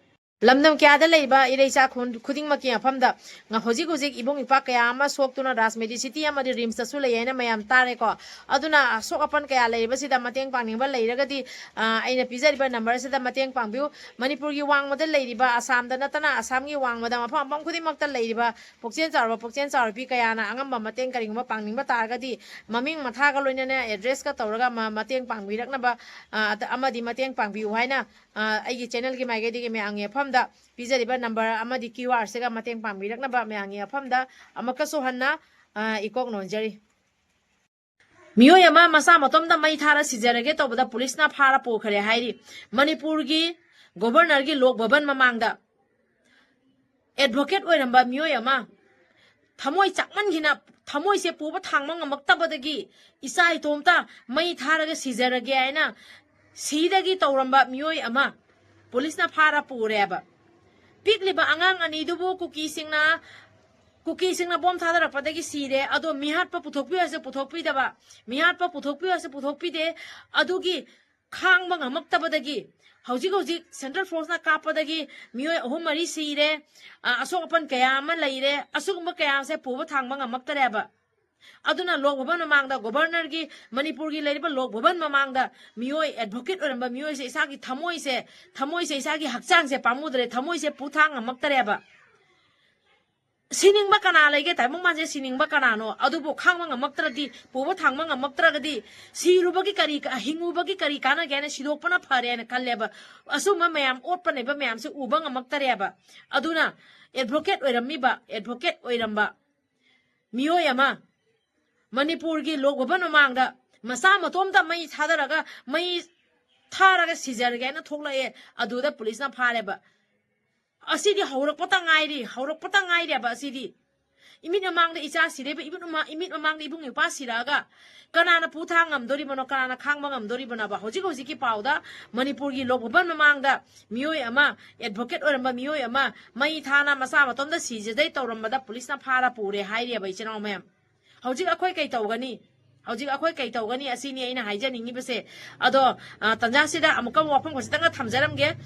ꯂꯝꯗꯝ ꯀꯌꯥꯗ ꯂꯩꯕ ꯏꯔꯩꯆꯥ ꯈꯨꯟ-, ꯈꯨꯗꯤꯡꯃꯛꯀꯤ ꯃꯐꯝꯗ ꯉ-, ꯍꯧꯖꯤꯛ ꯍꯧꯖꯤꯛ ꯏꯕꯨꯡ ꯏꯄ꯭ꯋꯥ ꯀꯌꯥ ꯑꯃ ꯁꯣꯛꯇꯨꯅ ꯔꯥꯖ ꯃꯦꯗꯤꯁꯤꯇꯤ ꯑꯃꯗꯤ ꯔꯤꯝꯁꯇꯁꯨ ꯂꯩ ꯍꯥꯏꯅ ꯃꯌꯥꯝ ꯇꯥꯔꯦꯀꯣ꯫ ꯑꯗꯨꯅ ꯑꯁꯣꯛ ꯑꯄꯟ ꯀꯌꯥ ꯂꯩꯔꯤꯕꯁꯤꯗ ꯃꯇꯦꯡ ꯄꯥꯡꯅꯤꯡꯕ ꯂꯩꯔꯒꯗꯤ, ꯑ, ꯑꯩꯅ ꯄꯤꯖꯔꯤꯕ ꯅꯝꯕꯔꯁꯤꯗ ꯃꯇꯦꯡ ꯄꯥꯡꯕꯤꯌꯨ꯫ ꯃꯅꯤꯄꯨꯔꯒꯤ ꯋꯥꯡꯃꯗ ꯂꯩꯔꯤꯕ, ꯑꯁꯥꯝꯗ ꯅꯠꯇꯅ ꯑꯁꯥꯝꯒꯤ ꯋꯥꯡꯃꯗ ꯃꯐꯝ ꯃꯐꯝ ꯈꯨꯗꯤꯡꯃꯛꯇ ꯂꯩꯔꯤꯕ ꯄꯨꯛꯆꯦꯜ ꯆꯥꯎꯔꯕ ꯄꯨꯛꯆꯦꯜ ꯆꯥꯎꯔꯕꯤ ꯀꯌꯥꯅ ꯑꯉꯝꯕ ꯃꯇꯦꯡ ꯀꯔꯤꯒꯨꯝꯕ ꯄꯥꯡꯅꯤꯡꯕ ꯇꯥꯔꯒꯗꯤ ꯃꯃꯤꯡ ꯃꯊꯥꯒ ꯂꯣꯏꯅꯅ ꯑꯦꯗ꯭ꯔꯦꯁꯀ ꯇꯧꯔꯒ ꯃ-, ꯃꯇꯦꯡ ꯄꯥꯡꯕꯤꯔꯛꯅꯕ, ꯑ, ꯑꯃꯗꯤ ꯃꯇꯦꯡ ꯄꯥꯡꯕꯤꯌꯨ ꯍꯥꯏꯅ, ꯑ, ꯑꯩꯒꯤ ꯆꯦꯅꯦꯜꯒꯤ ꯃꯥꯏꯀꯩꯗꯒꯤ ꯃꯌꯥꯝꯒꯤ ꯃꯐꯝꯗ ꯄꯤꯖꯔꯤꯕ ꯅꯝꯕꯔ ꯑꯃꯗꯤ ꯀ꯭ꯌꯨ ꯑꯥꯔꯁꯤꯒ ꯃꯇꯦꯡ ꯄꯥꯡꯕꯤꯔꯛꯅꯕ ꯃꯌꯥꯝꯒꯤ ꯃꯐꯝꯗ ꯑꯃꯨꯛꯀꯁꯨ ꯍꯟꯅ, ꯑ, ꯏꯀꯣꯛ ꯅꯣꯟꯖꯔꯤ꯫ ꯃꯤꯑꯣꯏ ꯑꯃ ꯃꯁꯥ ꯃꯇꯣꯝꯇ ꯃꯩ ꯊꯥꯔ ꯁꯤꯖꯔꯒꯦ ꯇꯧꯕꯗ ꯄꯨꯂꯤꯁꯅ ꯐꯥꯔ ꯄꯨꯈ꯭ꯔꯦ ꯍꯥꯏꯔꯤ꯫ ꯃꯅꯤꯄꯨꯔꯒꯤ ꯒꯣꯚꯔꯅꯔꯒꯤ ꯂꯣꯛ ꯚꯕꯟ ꯃꯃꯥꯡꯗ ꯑꯦꯗꯚꯣꯀꯦꯠ ꯑꯣꯏꯔꯝꯕ ꯃꯤꯑꯣꯏ ꯑꯃ ꯊꯃꯣꯏ ꯆꯥꯛꯃꯟꯈꯤꯅ, ꯊꯃꯣꯏꯁꯦ ꯄꯨꯕ ꯊꯥꯡꯕ ꯉꯝꯃꯛꯇꯕꯗꯒꯤ ꯏꯆꯥ ꯏꯇꯣꯝꯇ ꯃꯩ ꯊꯥꯔꯒ ꯁꯤꯖꯔꯒꯦ ꯍꯥꯏꯅ ꯁꯤꯗꯒꯤ ꯇꯧꯔꯝꯕ ꯃꯤꯑꯣꯏ ꯑꯃ ꯄꯨꯂꯤꯁꯅ ꯐꯥꯔ ꯄꯨꯔꯦꯕ꯫ ꯄꯤꯛꯂꯤꯕ ꯑꯉꯥꯡ ꯑꯅꯤꯗꯨꯕꯨ ꯀꯨꯀꯤꯁꯤꯡꯅ, ꯀꯨꯀꯤꯁꯤꯡꯅ ꯕꯣꯝ ꯊꯥꯗꯔꯛꯄꯗꯒꯤ ꯁꯤꯔꯦ꯫ ꯑꯗꯣ ꯃꯤꯍꯥꯠꯄ ꯄꯨꯊꯣꯛꯄꯤꯌꯨ ꯍꯥꯏꯁꯨ ꯄꯨꯊꯣꯛꯄꯤꯗꯕ, ꯃꯤꯍꯥꯠꯄ ꯄꯨꯊꯣꯛꯄꯤꯌꯨ ꯍꯥꯏꯁꯨ ꯄꯨꯊꯣꯛꯄꯤꯗꯦ꯫ ꯑꯗꯨꯒꯤ ꯈꯥꯡꯕ ꯉꯝꯃꯛꯇꯕꯗꯒꯤ ꯍꯧꯖꯤꯛ ꯍꯧꯖꯤꯛ central forceꯅ ꯀꯥꯞꯄꯗꯒꯤ ꯃꯤꯑꯣꯏ ꯑꯍꯨꯝ ꯃꯔꯤ ꯁꯤꯔꯦ, ꯑ, ꯑꯁꯣꯛ ꯑꯄꯟ ꯀꯌꯥ ꯑꯃ ꯂꯩꯔꯦ꯫ ꯑꯁꯤꯒꯨꯝꯕ ꯀꯌꯥꯁꯦ ꯄꯨꯕ ꯊꯥꯡꯕ ꯉꯝꯃꯛꯇꯔꯦꯕ꯫ ꯑꯗꯨꯅ ꯂꯣꯛ ꯚꯕꯟ ꯃꯃꯥꯡꯗ, governorꯒꯤ, ꯃꯅꯤꯄꯨꯔꯒꯤ ꯂꯩꯔꯤꯕ ꯂꯣꯛ ꯚꯕꯟ ꯃꯃꯥꯡꯗ ꯃꯤꯑꯣꯏ advocate ꯑꯣꯏꯔꯝꯕ ꯃꯤꯑꯣꯏꯁꯦ, ꯏꯁꯥꯒꯤ ꯊꯃꯣꯏꯁꯦ, ꯊꯃꯣꯏꯁꯦ, ꯏꯁꯥꯒꯤ ꯍꯛꯆꯥꯡꯁꯦ ꯄꯥꯝꯃꯨꯗ꯭ꯔꯦ, ꯊꯃꯣꯏꯁꯦ ꯄꯨ ꯊꯥꯡ ꯉꯝꯃꯛꯇꯔꯦꯕ꯫ ꯁꯤꯅꯤꯡꯕ ꯀꯅꯥ ꯂꯩꯒꯦ? ꯇꯥꯏꯕꯪ ꯃꯥꯟꯁꯦ ꯁꯤꯅꯤꯡꯕ ꯀꯅꯥꯅꯣ? ꯑꯗꯨꯕꯨ ꯈꯥꯡꯕ ꯉꯝꯃꯛꯇ꯭ꯔꯗꯤ, ꯄꯨꯕ ꯊꯥꯡꯕ ꯉꯝꯃꯛꯇ꯭ꯔꯒꯗꯤ, ꯁꯤꯔꯨꯕꯒꯤ ꯀꯔꯤ, ꯍꯤꯡꯉꯨꯕꯒꯤ ꯀꯔꯤ ꯀꯥꯟꯅꯒꯦ ꯍꯥꯏꯅ ꯁꯤꯗꯣꯛꯄꯅ ꯐꯔꯦ ꯍꯥꯏꯅ ꯈꯜꯂꯦꯕ꯫ ꯑꯁꯨꯝꯕ ꯃꯌꯥꯝ, ꯑꯣꯠꯄ ꯅꯩꯕ ꯃꯌꯥꯝꯁꯦ ꯎꯕ ꯉꯝꯃꯛꯇꯔꯦꯕ꯫ ꯑꯗꯨꯅ advocate ꯑꯣꯏꯔꯝꯃꯤꯕ, advocate ꯑꯣꯏꯔꯝꯕ ꯃꯤꯑꯣꯏ ꯑꯃ ꯃꯅꯤꯄꯨꯔꯒꯤ ꯂꯣꯛ ꯚꯕꯟ ꯃꯃꯥꯡꯗ ꯃꯆꯥ ꯃꯇꯣꯝꯇ ꯃꯩ ꯊꯥꯗꯔꯒ, ꯃꯩ ꯊꯥꯔꯒ ꯁꯤꯖꯔꯒꯦ ꯍꯥꯏꯅ ꯊꯣꯛꯂꯛꯑꯦ꯫ ꯑꯗꯨꯗ ꯄꯨꯂꯤꯁꯅ ꯐꯥꯔꯦꯕ꯫ ꯑꯁꯤꯗꯤ ꯍꯧꯔꯛꯄꯇ ꯉꯥꯏꯔꯤ, ꯍꯧꯔꯛꯄꯇ ꯉꯥꯏꯔꯦꯕ ꯑꯁꯤꯗꯤ꯫ ꯏꯃꯤꯠ ꯃꯃꯥꯡꯗ ꯏꯆꯥ ꯁꯤꯔꯦꯕ, ꯏꯃꯤꯠ ꯃꯃꯥ-, ꯏꯃꯤꯠ ꯃꯃꯥꯡꯗ ꯏꯕꯨꯡ ꯏꯄ꯭ꯋꯥ ꯁꯤꯔꯛꯑꯒ ꯀꯅꯥꯅ ꯄꯨ ꯊꯥꯡ ꯉꯝꯗꯣꯔꯤꯕꯅꯣ, ꯀꯅꯥꯅ ꯈꯥꯡꯕ ꯉꯝꯗꯣꯔꯤꯕꯅꯣꯕ? ꯍꯧꯖꯤꯛ ꯍꯧꯖꯤꯛꯀꯤ ꯄꯥꯎꯗ ꯃꯅꯤꯄꯨꯔꯒꯤ ꯂꯣꯛ ꯚꯕꯟ ꯃꯃꯥꯡꯗ ꯃꯤꯑꯣꯏ ꯑꯃ, advocate ꯑꯣꯏꯔꯝꯕ ꯃꯤꯑꯣꯏ ꯑꯃ ꯃꯩ ꯊꯥꯅ ꯃꯆꯥ ꯃꯇꯣꯝꯗ ꯁꯤꯖꯗꯩ ꯇꯧꯔꯝꯕꯗ ꯄꯨꯂꯤꯁꯅ ꯐꯥꯔ ꯄꯨꯔꯦ ꯍꯥꯏꯔꯤꯑꯕ, ꯏꯆꯤꯟ ꯏꯅꯥꯎ ꯃꯌꯥꯝ꯫ ꯍꯧꯖꯤꯛ ꯑꯩꯈꯣꯏ ꯀꯩ ꯇꯧꯒꯅꯤ? ꯍꯧꯖꯤꯛ ꯑꯩꯈꯣꯏ ꯀꯩ ꯇꯧꯒꯅꯤ? ꯑꯁꯤꯅꯤ ꯑꯩꯅ ꯍꯥꯏꯖꯅꯤꯡꯉꯤꯕꯁꯦ꯫ ꯑꯗꯣ, ꯑ, ꯇꯟꯖꯥꯁꯤꯗ ꯑꯃꯨꯛꯀ ꯋꯥꯐꯝ ꯈꯖꯤꯛꯇꯪꯒ ꯊꯝꯖꯔꯝꯒꯦ꯫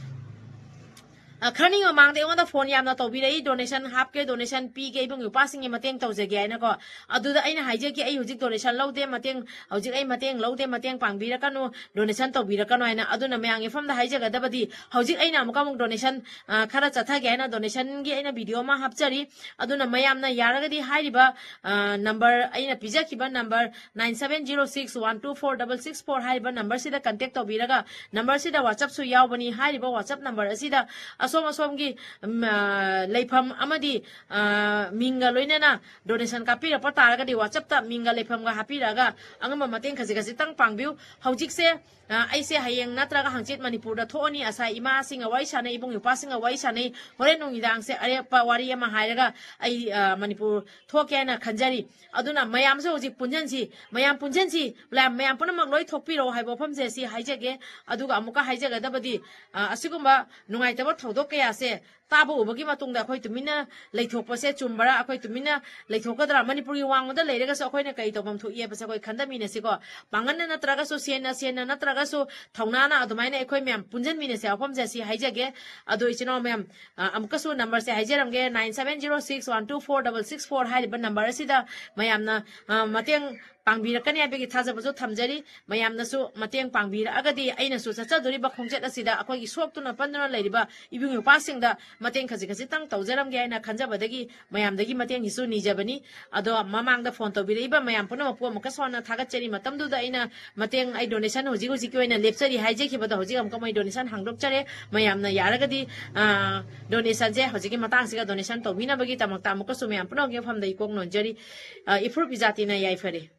ꯑ, ꯈꯔꯅꯤ ꯃꯃꯥꯡꯗ ꯑꯩꯉꯣꯟꯗ phone ꯌꯥꯝꯅ ꯇꯧꯕꯤꯔꯛꯏ, donation ꯍꯥꯞꯀꯦ, donation ꯄꯤꯒꯦ, ꯏꯕꯨꯡ ꯏꯄ꯭ꯋꯥꯁꯤꯡꯒꯤ ꯃꯇꯦꯡ ꯇꯧꯖꯒꯦ ꯍꯥꯏꯅꯀꯣ꯫ ꯑꯗꯨꯗ ꯑꯩꯅ ꯍꯥꯏꯖꯒꯦ, ꯑꯩ ꯍꯧꯖꯤꯛ donation ꯂꯧꯗꯦ, ꯃꯇꯦꯡ, ꯍꯧꯖꯤꯛ ꯑꯩ ꯃꯇꯦꯡ ꯂꯧꯗꯦ, ꯃꯇꯦꯡ ꯄꯥꯡꯕꯤꯔꯛꯀꯅꯨ, donation ꯇꯧꯕꯤꯔꯛꯀꯅꯨ ꯍꯥꯏꯅ꯫ ꯑꯗꯨꯅ ꯃꯌꯥꯝꯒꯤ ꯃꯐꯝꯗ ꯍꯥꯏꯖꯒꯗꯕꯗꯤ, ꯍꯧꯖꯤꯛ ꯑꯩꯅ ꯑꯃꯨꯛꯀ ꯑꯃꯨꯛ donation, ꯑ, ꯈꯔ ꯆꯠꯊꯒꯦ ꯍꯥꯏꯅ donationꯒꯤ ꯑꯩꯅ video ꯑꯃ ꯍꯥꯞꯆꯔꯤ꯫ ꯑꯗꯨꯅ ꯃꯌꯥꯝꯅ ꯌꯥꯔꯒꯗꯤ ꯍꯥꯏꯔꯤꯕ, ꯑ, number, ꯑꯩꯅ ꯄꯤꯖꯈꯤꯕ number nine seven zero six one two four double six four ꯍꯥꯏꯔꯤꯕ numberꯁꯤꯗ contact ꯇꯧꯕꯤꯔꯒ, numberꯁꯤꯗ WhatsAppꯁꯨ ꯌꯥꯎꯕꯅꯤ꯫ ꯍꯥꯏꯔꯤꯕ WhatsApp number ꯑꯁꯤꯗ ꯑꯁꯣꯝ ꯑꯁꯣꯝꯒꯤ, ꯎꯝ, ꯑ, ꯂꯩꯐꯝ ꯑꯃꯗꯤ, ꯑ, ꯃꯤꯡꯒ ꯂꯣꯏꯅꯅ donation ꯀꯥꯞꯄꯤꯔꯛꯄ ꯇꯥꯔꯒꯗꯤ WhatsAppꯇ ꯃꯤꯡꯒ ꯂꯩꯐꯝꯒ ꯍꯥꯞꯄꯤꯔꯛꯑꯒ ꯑꯉꯝꯕ ꯃꯇꯦꯡ ꯈꯖꯤꯛ ꯈꯖꯤꯛꯇꯪ ꯄꯥꯡꯕꯤꯌꯨ꯫ ꯍꯧꯖꯤꯛꯁꯦ, ꯑ, ꯑꯩꯁꯦ ꯍꯌꯦꯡ ꯅꯠꯇ꯭ꯔꯒ ꯍꯪꯆꯤꯠ ꯃꯅꯤꯄꯨꯔꯗ ꯊꯣꯛꯑꯅꯤ꯫ ꯑꯁꯥꯏ ꯏꯃꯥꯁꯤꯡꯒ ꯋꯥꯔꯤ ꯁꯥꯟꯅꯩ, ꯏꯕꯨꯡ ꯏꯄ꯭ꯋꯥꯁꯤꯡꯒ ꯋꯥꯔꯤ ꯁꯥꯟꯅꯩ꯫ ꯍꯣꯔꯦꯟ ꯅꯨꯃꯤꯗꯥꯡꯁꯦ ꯑꯔꯦꯞꯄ ꯋꯥꯔꯤ ꯑꯃ ꯍꯥꯏꯔꯒ ꯑꯩ, ꯑ, ꯃꯅꯤꯄꯨꯔ ꯊꯣꯛꯀꯦ ꯍꯥꯏꯅ ꯈꯟꯖꯔꯤ꯫ ꯑꯗꯨꯅ ꯃꯌꯥꯝꯁꯨ ꯍꯧꯖꯤꯛ ꯄꯨꯟꯁꯤꯟꯁꯤ, ꯃꯌꯥꯝ ꯄꯨꯟꯁꯤꯟꯁꯤ, ꯃꯌꯥꯝ, ꯃꯌꯥꯝ ꯄꯨꯝꯅꯃꯛ ꯂꯣꯏ ꯊꯣꯛꯄꯤꯔꯛꯑꯣ ꯍꯥꯏꯕ ꯋꯥꯐꯝꯁꯦ ꯁꯤ ꯍꯥꯏꯖꯒꯦ꯫ ꯑꯗꯨꯒ ꯑꯃꯨꯛꯀ ꯍꯥꯏꯖꯒꯗꯕꯗꯤ, ꯑ, ꯑꯁꯤꯒꯨꯝꯕ ꯅꯨꯡꯉꯥꯏꯇꯕ ꯊꯧꯗꯣꯛ ꯀꯌꯥꯁꯦ ꯇꯥꯕ ꯎꯕꯒꯤ ꯃꯇꯨꯡꯗ ꯑꯩꯈꯣꯏ ꯇꯨꯃꯤꯟꯅ ꯂꯩꯊꯣꯛꯄꯁꯦ ꯆꯨꯝꯕ꯭ꯔꯥ? ꯑꯩꯈꯣꯏ ꯇꯨꯃꯤꯟꯅ ꯂꯩꯊꯣꯛꯀꯗ꯭ꯔꯥ? ꯃꯅꯤꯄꯨꯔꯒꯤ ꯋꯥꯡꯃꯗ ꯂꯩꯔꯒꯁꯨ ꯑꯩꯈꯣꯏꯅ ꯀꯔꯤ ꯇꯧꯐꯝ ꯊꯣꯛꯏ ꯍꯥꯏꯕꯁꯦ ꯑꯩꯈꯣꯏ ꯈꯟꯊꯃꯤꯟꯅꯁꯤꯀꯣ꯫ ꯄꯥꯡꯒꯜꯅ ꯅꯠꯇ꯭ꯔꯒꯁꯨ, ꯁꯦꯟꯅ ꯁꯦꯟꯅ ꯅꯠꯇ꯭ꯔꯒꯁꯨ, ꯊꯧꯅꯥꯅ ꯑꯗꯨꯃꯥꯏꯅ ꯑꯩꯈꯣꯏ ꯃꯌꯥꯝ ꯄꯨꯟꯁꯤꯟꯃꯤꯟꯅꯁꯦ ꯋꯥꯐꯝꯁꯦ ꯑꯁꯤ ꯍꯥꯏꯖꯒꯦ꯫ ꯑꯗꯣ ꯏꯆꯤꯟ ꯏꯅꯥꯎ ꯃꯌꯥꯝ, ꯑ, ꯑꯃꯨꯛꯀꯁꯨ ꯅꯝꯕꯔꯁꯦ ꯍꯥꯏꯖꯔꯝꯒꯦ, nine seven zero six one two four double six four ꯍꯥꯏꯔꯤꯕ ꯅꯝꯕꯔ ꯑꯁꯤꯗ ꯃꯌꯥꯝꯅ, ꯑ, ꯃꯇꯦꯡ ꯄꯥꯡꯕꯤꯔꯛꯀꯅꯤ ꯍꯥꯏꯕꯒꯤ ꯊꯥꯖꯕꯁꯨ ꯊꯝꯖꯔꯤ꯫ ꯃꯌꯥꯝꯅꯁꯨ ꯃꯇꯦꯡ ꯄꯥꯡꯕꯤꯔꯛꯑꯒꯗꯤ ꯑꯩꯅꯁꯨ ꯆꯠꯆꯗꯣꯔꯤꯕ ꯈꯣꯡꯆꯠ ꯑꯁꯤꯗ ꯑꯩꯈꯣꯏꯒꯤ ꯁꯣꯛꯇꯨꯅ ꯄꯟꯗꯨꯅ ꯂꯩꯔꯤꯕ ꯏꯕꯨꯡ ꯏꯄ꯭ꯋꯥꯁꯤꯡꯗ ꯃꯇꯦꯡ ꯈꯖꯤꯛ ꯈꯖꯤꯛꯇꯪ ꯇꯧꯖꯔꯝꯒꯦ ꯍꯥꯏꯅ ꯈꯟꯖꯕꯗꯒꯤ ꯃꯌꯥꯝꯗꯒꯤ ꯃꯇꯦꯡꯒꯤꯁꯨ ꯅꯤꯖꯕꯅꯤ꯫ ꯑꯗꯣ ꯃꯃꯥꯡꯗ ꯐꯣꯟ ꯇꯧꯕꯤꯔꯛꯏꯕ ꯃꯌꯥꯝ ꯄꯨꯝꯅꯃꯛꯄꯨ ꯑꯃꯨꯛꯀꯁꯨ ꯍꯟꯅ ꯊꯥꯒꯠꯆꯔꯤ꯫ ꯃꯇꯝꯗꯨꯗ ꯑꯩꯅ ꯃꯇꯦꯡ, ꯑꯩ ꯗꯣꯅꯦꯁꯟ ꯍꯧꯖꯤꯛ ꯍꯧꯖꯤꯛꯀꯤ ꯑꯣꯏꯅ ꯂꯦꯞꯆꯔꯤ ꯍꯥꯏꯖꯈꯤꯕꯗꯣ ꯍꯧꯖꯤꯛ ꯑꯃꯨꯛꯀ ꯃꯣꯏ ꯗꯣꯅꯦꯁꯟ ꯍꯥꯡꯗꯣꯛꯆꯔꯦ꯫ ꯃꯌꯥꯝꯅ ꯌꯥꯔꯒꯗꯤ, ꯑ, ꯗꯣꯅꯦꯁꯟꯁꯦ ꯍꯧꯖꯤꯛꯀꯤ ꯃꯇꯥꯡꯁꯤꯒ ꯗꯣꯅꯦꯁꯟ ꯇꯧꯕꯤꯅꯕꯒꯤꯗꯃꯛꯇ ꯑꯃꯨꯛꯀꯁꯨ ꯃꯌꯥꯝ ꯄꯨꯝꯅꯃꯛꯀꯤ ꯃꯐꯝꯗ ꯏꯀꯣꯛ ꯅꯣꯟꯖꯔꯤ꯫ ꯑ, ꯏꯐꯨꯔꯨꯞ ꯏꯖꯥꯇꯤꯅ ꯌꯥꯏꯐꯔꯦ꯫